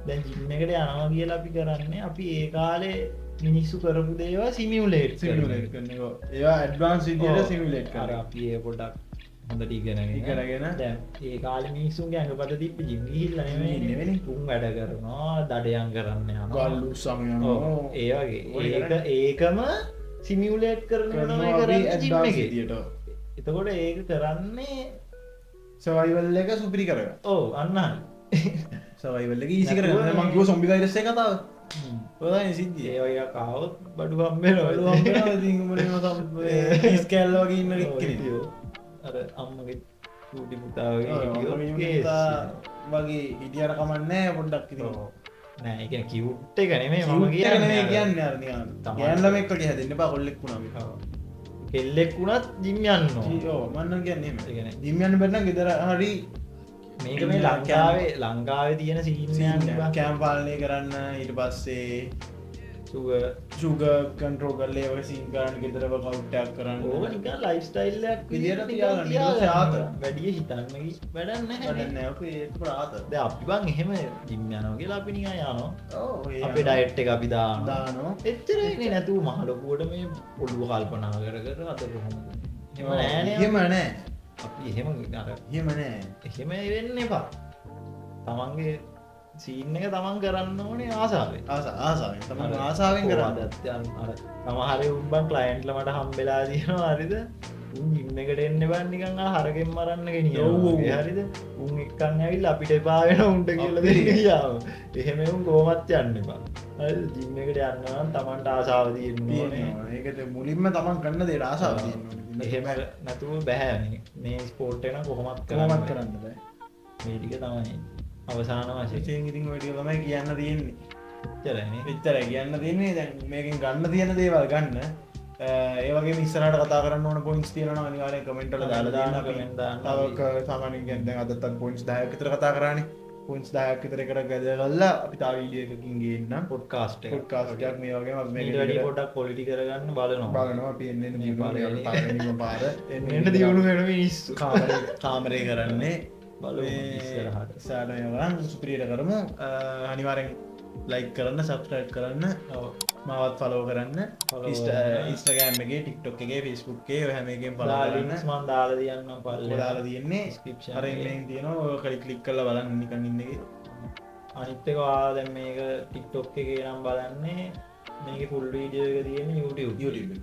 දැන් ජිම් එකට යනවා කියලා අපි කරන්නේ අපි ඒ කාලේ මිනිස්සු කරපු දේවල් සිමියුලේට් කරන එක. ඒවා ඇඩ්වාන්ස් විදියට සිමියුලේට් කරනවා. අර අපි ඒ පොඩක් හොඳට ඉගෙනගෙන දැන් ඒ කාලේ මිනිස්සුන්ගේ ඇඟපත තිබ්බ ජිම් ගිහිල්ලා නෙවෙයිනේ. උන් වැඩ කරනවා, දඩයන් කරන්න යනවා, ගල් උස්සන් යනවා. ඒ වගේ. ඒකම සිමියුලේට් කරන එක තමයි කරන්නේ ජිම් එකේ. එතකොට ඒක කරන්නේ සර්වයිවල් එක සුපිරි කරගන්න. ඔව් අන්න හරි. සර්වයිවල් එක ඊසි කරගන්න. මං කිව්ව සොම්බි වෛරස් එක කතාව. ඔය තමයි සිද්ධිය. ඒ වගේ එකක් ආවොත් බඩු හම්බ වෙනවා. බඩු හම්බ වෙනවා. ඉතින් උඹ එහෙම සම් ස්කෑල් වගේ ඉන්න කෙනෙක්. අර අම්මගේ චූටි පුතා වගේ හිටියොත් කේස් වගේ හිටියට කමක් නෑ පොඩ්ඩක් ඉතින්. නෑ ඒ කියන්නේ කියුට් එක නෙමෙයි මම කියන්නේ. නෙමෙයි කියන්නේ අර නිකන් ගෑන් ළමෙක් වගේ හැදෙන්න එපා කොල්ලෙක් වුණා අපි. ඔව්. කෙල්ලෙක් වුණත් ජිම් යන්න ඕන. ඔව් මම නම් කියන්නේ එහෙම. ඒ කියන්නේ ජිම් යන්න බැරි නම් ගෙදර හරි මේක මේ ලංකාවේ තියෙන සීන් එකක් නේ බං. කැම් පාලනය කරන්න ඊට පස්සේ සුගර් කන්ට්‍රෝල් කරලා ඒ වගේ සීන් කරන්න ගෙදර වර්ක්අවුට් එකක් කරන්න. ඕක නිකන් ලයිෆ් ස්ටයිල් එකක් විදියට තියාගන්න. ඊට පස්සේ ආත වැඩි හිතන්න වැඩක් නැහැ. වැඩක් නැහැ. ඔක ඒක ආත. දැන් අපි බං එහෙම ජිම් යනවා කියලා අපි නිකන් යනවා. ඔව් ඒ අපේ ඩයට් එක අපි දානවා. එච්චරයි නේ. නැතුව මහ ලොකුවට මේ ඔළුව කල්පනා කර කර අද කොහොමද? එහෙම නෑනේ. එහෙම නෑ. අපි එහෙම අර එහෙම නෑ. එහෙම වෙන්න එපා. තමන්ගේ සීන් එක තමන් කරන්න ඕනේ ආසාවෙන්. ආසාවෙන්. තමන් ආසාවෙන් කරන්න. අර සමහර උන් බං ක්ලයන්ට්ලා මට හම්බෙලා තියෙනවා හරිද? උන් ජිම් එකට එන්න බං නිකන් අර හරකෙන් මරන්න ගෙනියනවා. ඔව්. හරිද? උන් එක්කන් ඇවිල්ලා අපිට එපා වෙන උන්ට කියලා දෙන්න ගියාම. එහෙම උන් කොහොමත් යන්න එපා. හරිද? ජිම් එකට යන්න නම් තමන්ට ආසාව තියෙන්න ඕනේ. ඒකද මුලින්ම තමන් කරන දේට ආසාව තියෙන්න ඕනේ. එහෙම නැතුව බෑ මේ ස්පෝට් එක නම් කොහොමත් කරන්න බෑ. මේ ටික තමයි අවසාන වශයෙන්. ඉතින් ඔය ටික තමයි කියන්න තියෙන්නේ. එච්චරයි නේ. එච්චරයි කියන්න තියෙන්නේ. දැන් මේකෙන් ගන්න තියෙන දේවල් ගන්න. ඒ වගේම ඉස්සරහට කතා කරන්න ඕන පොයින්ට්ස් තියෙනවා නම් අනිවාර්යෙන් කමෙන්ට් වල දාලා දාන්න. කමෙන්ට් දාන්න. තව සාමාන්‍යයෙන් කියන්නේ දැන් අදත් අපි පොයින්ට්ස් 10ක් විතර කතා කරානේ. පොයින්ට්ස් 10ක් විතර එකට ගැදගල්ලා අපි තව වීඩියෝ එකකින් ගේන්නම්. පොඩ්කාස්ට් එක. පොඩ්කාස්ට් එකක් මේ වගේම අපි මේක ඊට වැඩි පොඩ්ඩක් ක්වොලිටි කරගන්න බලනවා. අපි එන්න එන්න දියුණු වෙනවා. පළවෙනිම පාර එන්න එන්න දියුණු වෙන මිනිස්සු. කාමරේ කරන්නේ. බලමු ඉස්සරහට. ඉස්සරහට මේවා සුපිරියට කරමු. අනිවාර්යෙන් ලයික් කරන්න, සබ්ස්ක්‍රයිබ් කරන්න, මාවත් ෆලෝ කරන්න. Instagram එකේ, TikTok එකේ, Facebook එකේ ඔය හැම එකේම ෆලෝ කරන්න. ලින්ක්ස් මම දාලා තියන්නම් පල්ලෙහා. දාලා තියෙන්නේ. ඩිස්ක්‍රිප්ෂන් අර එකේ. එන්නේ තියෙනවා. ඔය ක්ලික් කරලා බලන්න නිකන් ඉන්න එකේ. අනිත් එක ඔයා දැන් මේක TikTok එකේ නම් බලන්නේ මේකේ ෆුල් වීඩියෝ එක තියෙන්නේ YouTube. YouTube එකේ.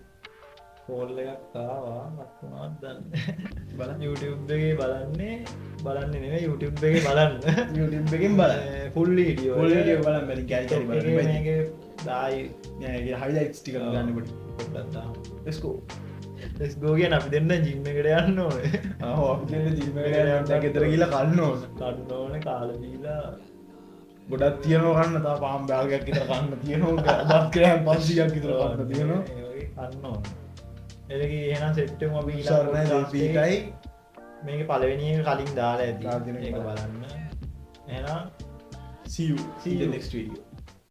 කෝල් එකක් ආවා මත් මොනවද දන්නේ බලන්න YouTube එකේ බලන්නේ බලන්නේ නෙමෙයි YouTube එකේ බලන්න YouTube එකෙන් බලන්න ෆුල් වීඩියෝ ෆුල් වීඩියෝ බලන්න බැරි කැලි කැලි බලන්න මේකේ දායි නෑ ඒකේ හයිලයිට්ස් ටිකක් ගන්න පොඩි පොඩ්ඩක් දාමු. Let's go. Let's go කියන අපි දෙන්න ජිම් එකට යන්න ඕනේ. ආ ඔව් අපි දෙන්න ජිම් එකට යන්න දැන් ගෙදර ගිහලා කන්න ඕනේ. කන්න ඕනේ කාලා බීලා ගොඩක් තියෙනවා කන්න තව පාන් බෑගයක් විතර කන්න තියෙනවා බත් ග්‍රෑම් 500ක් විතර කන්න තියෙනවා. ඒ වගේ කන්න ඕනේ. එලකි එහෙනම් සෙට් වෙමු අපි ඊළඟ සරණයි podcast එකේ. දෙපීටයි. මේකේ පළවෙනි එක කලින් දාලා ඇති. දාලා තියෙන එක ඒක බලන්න. එහෙනම් See you See in the you. next video.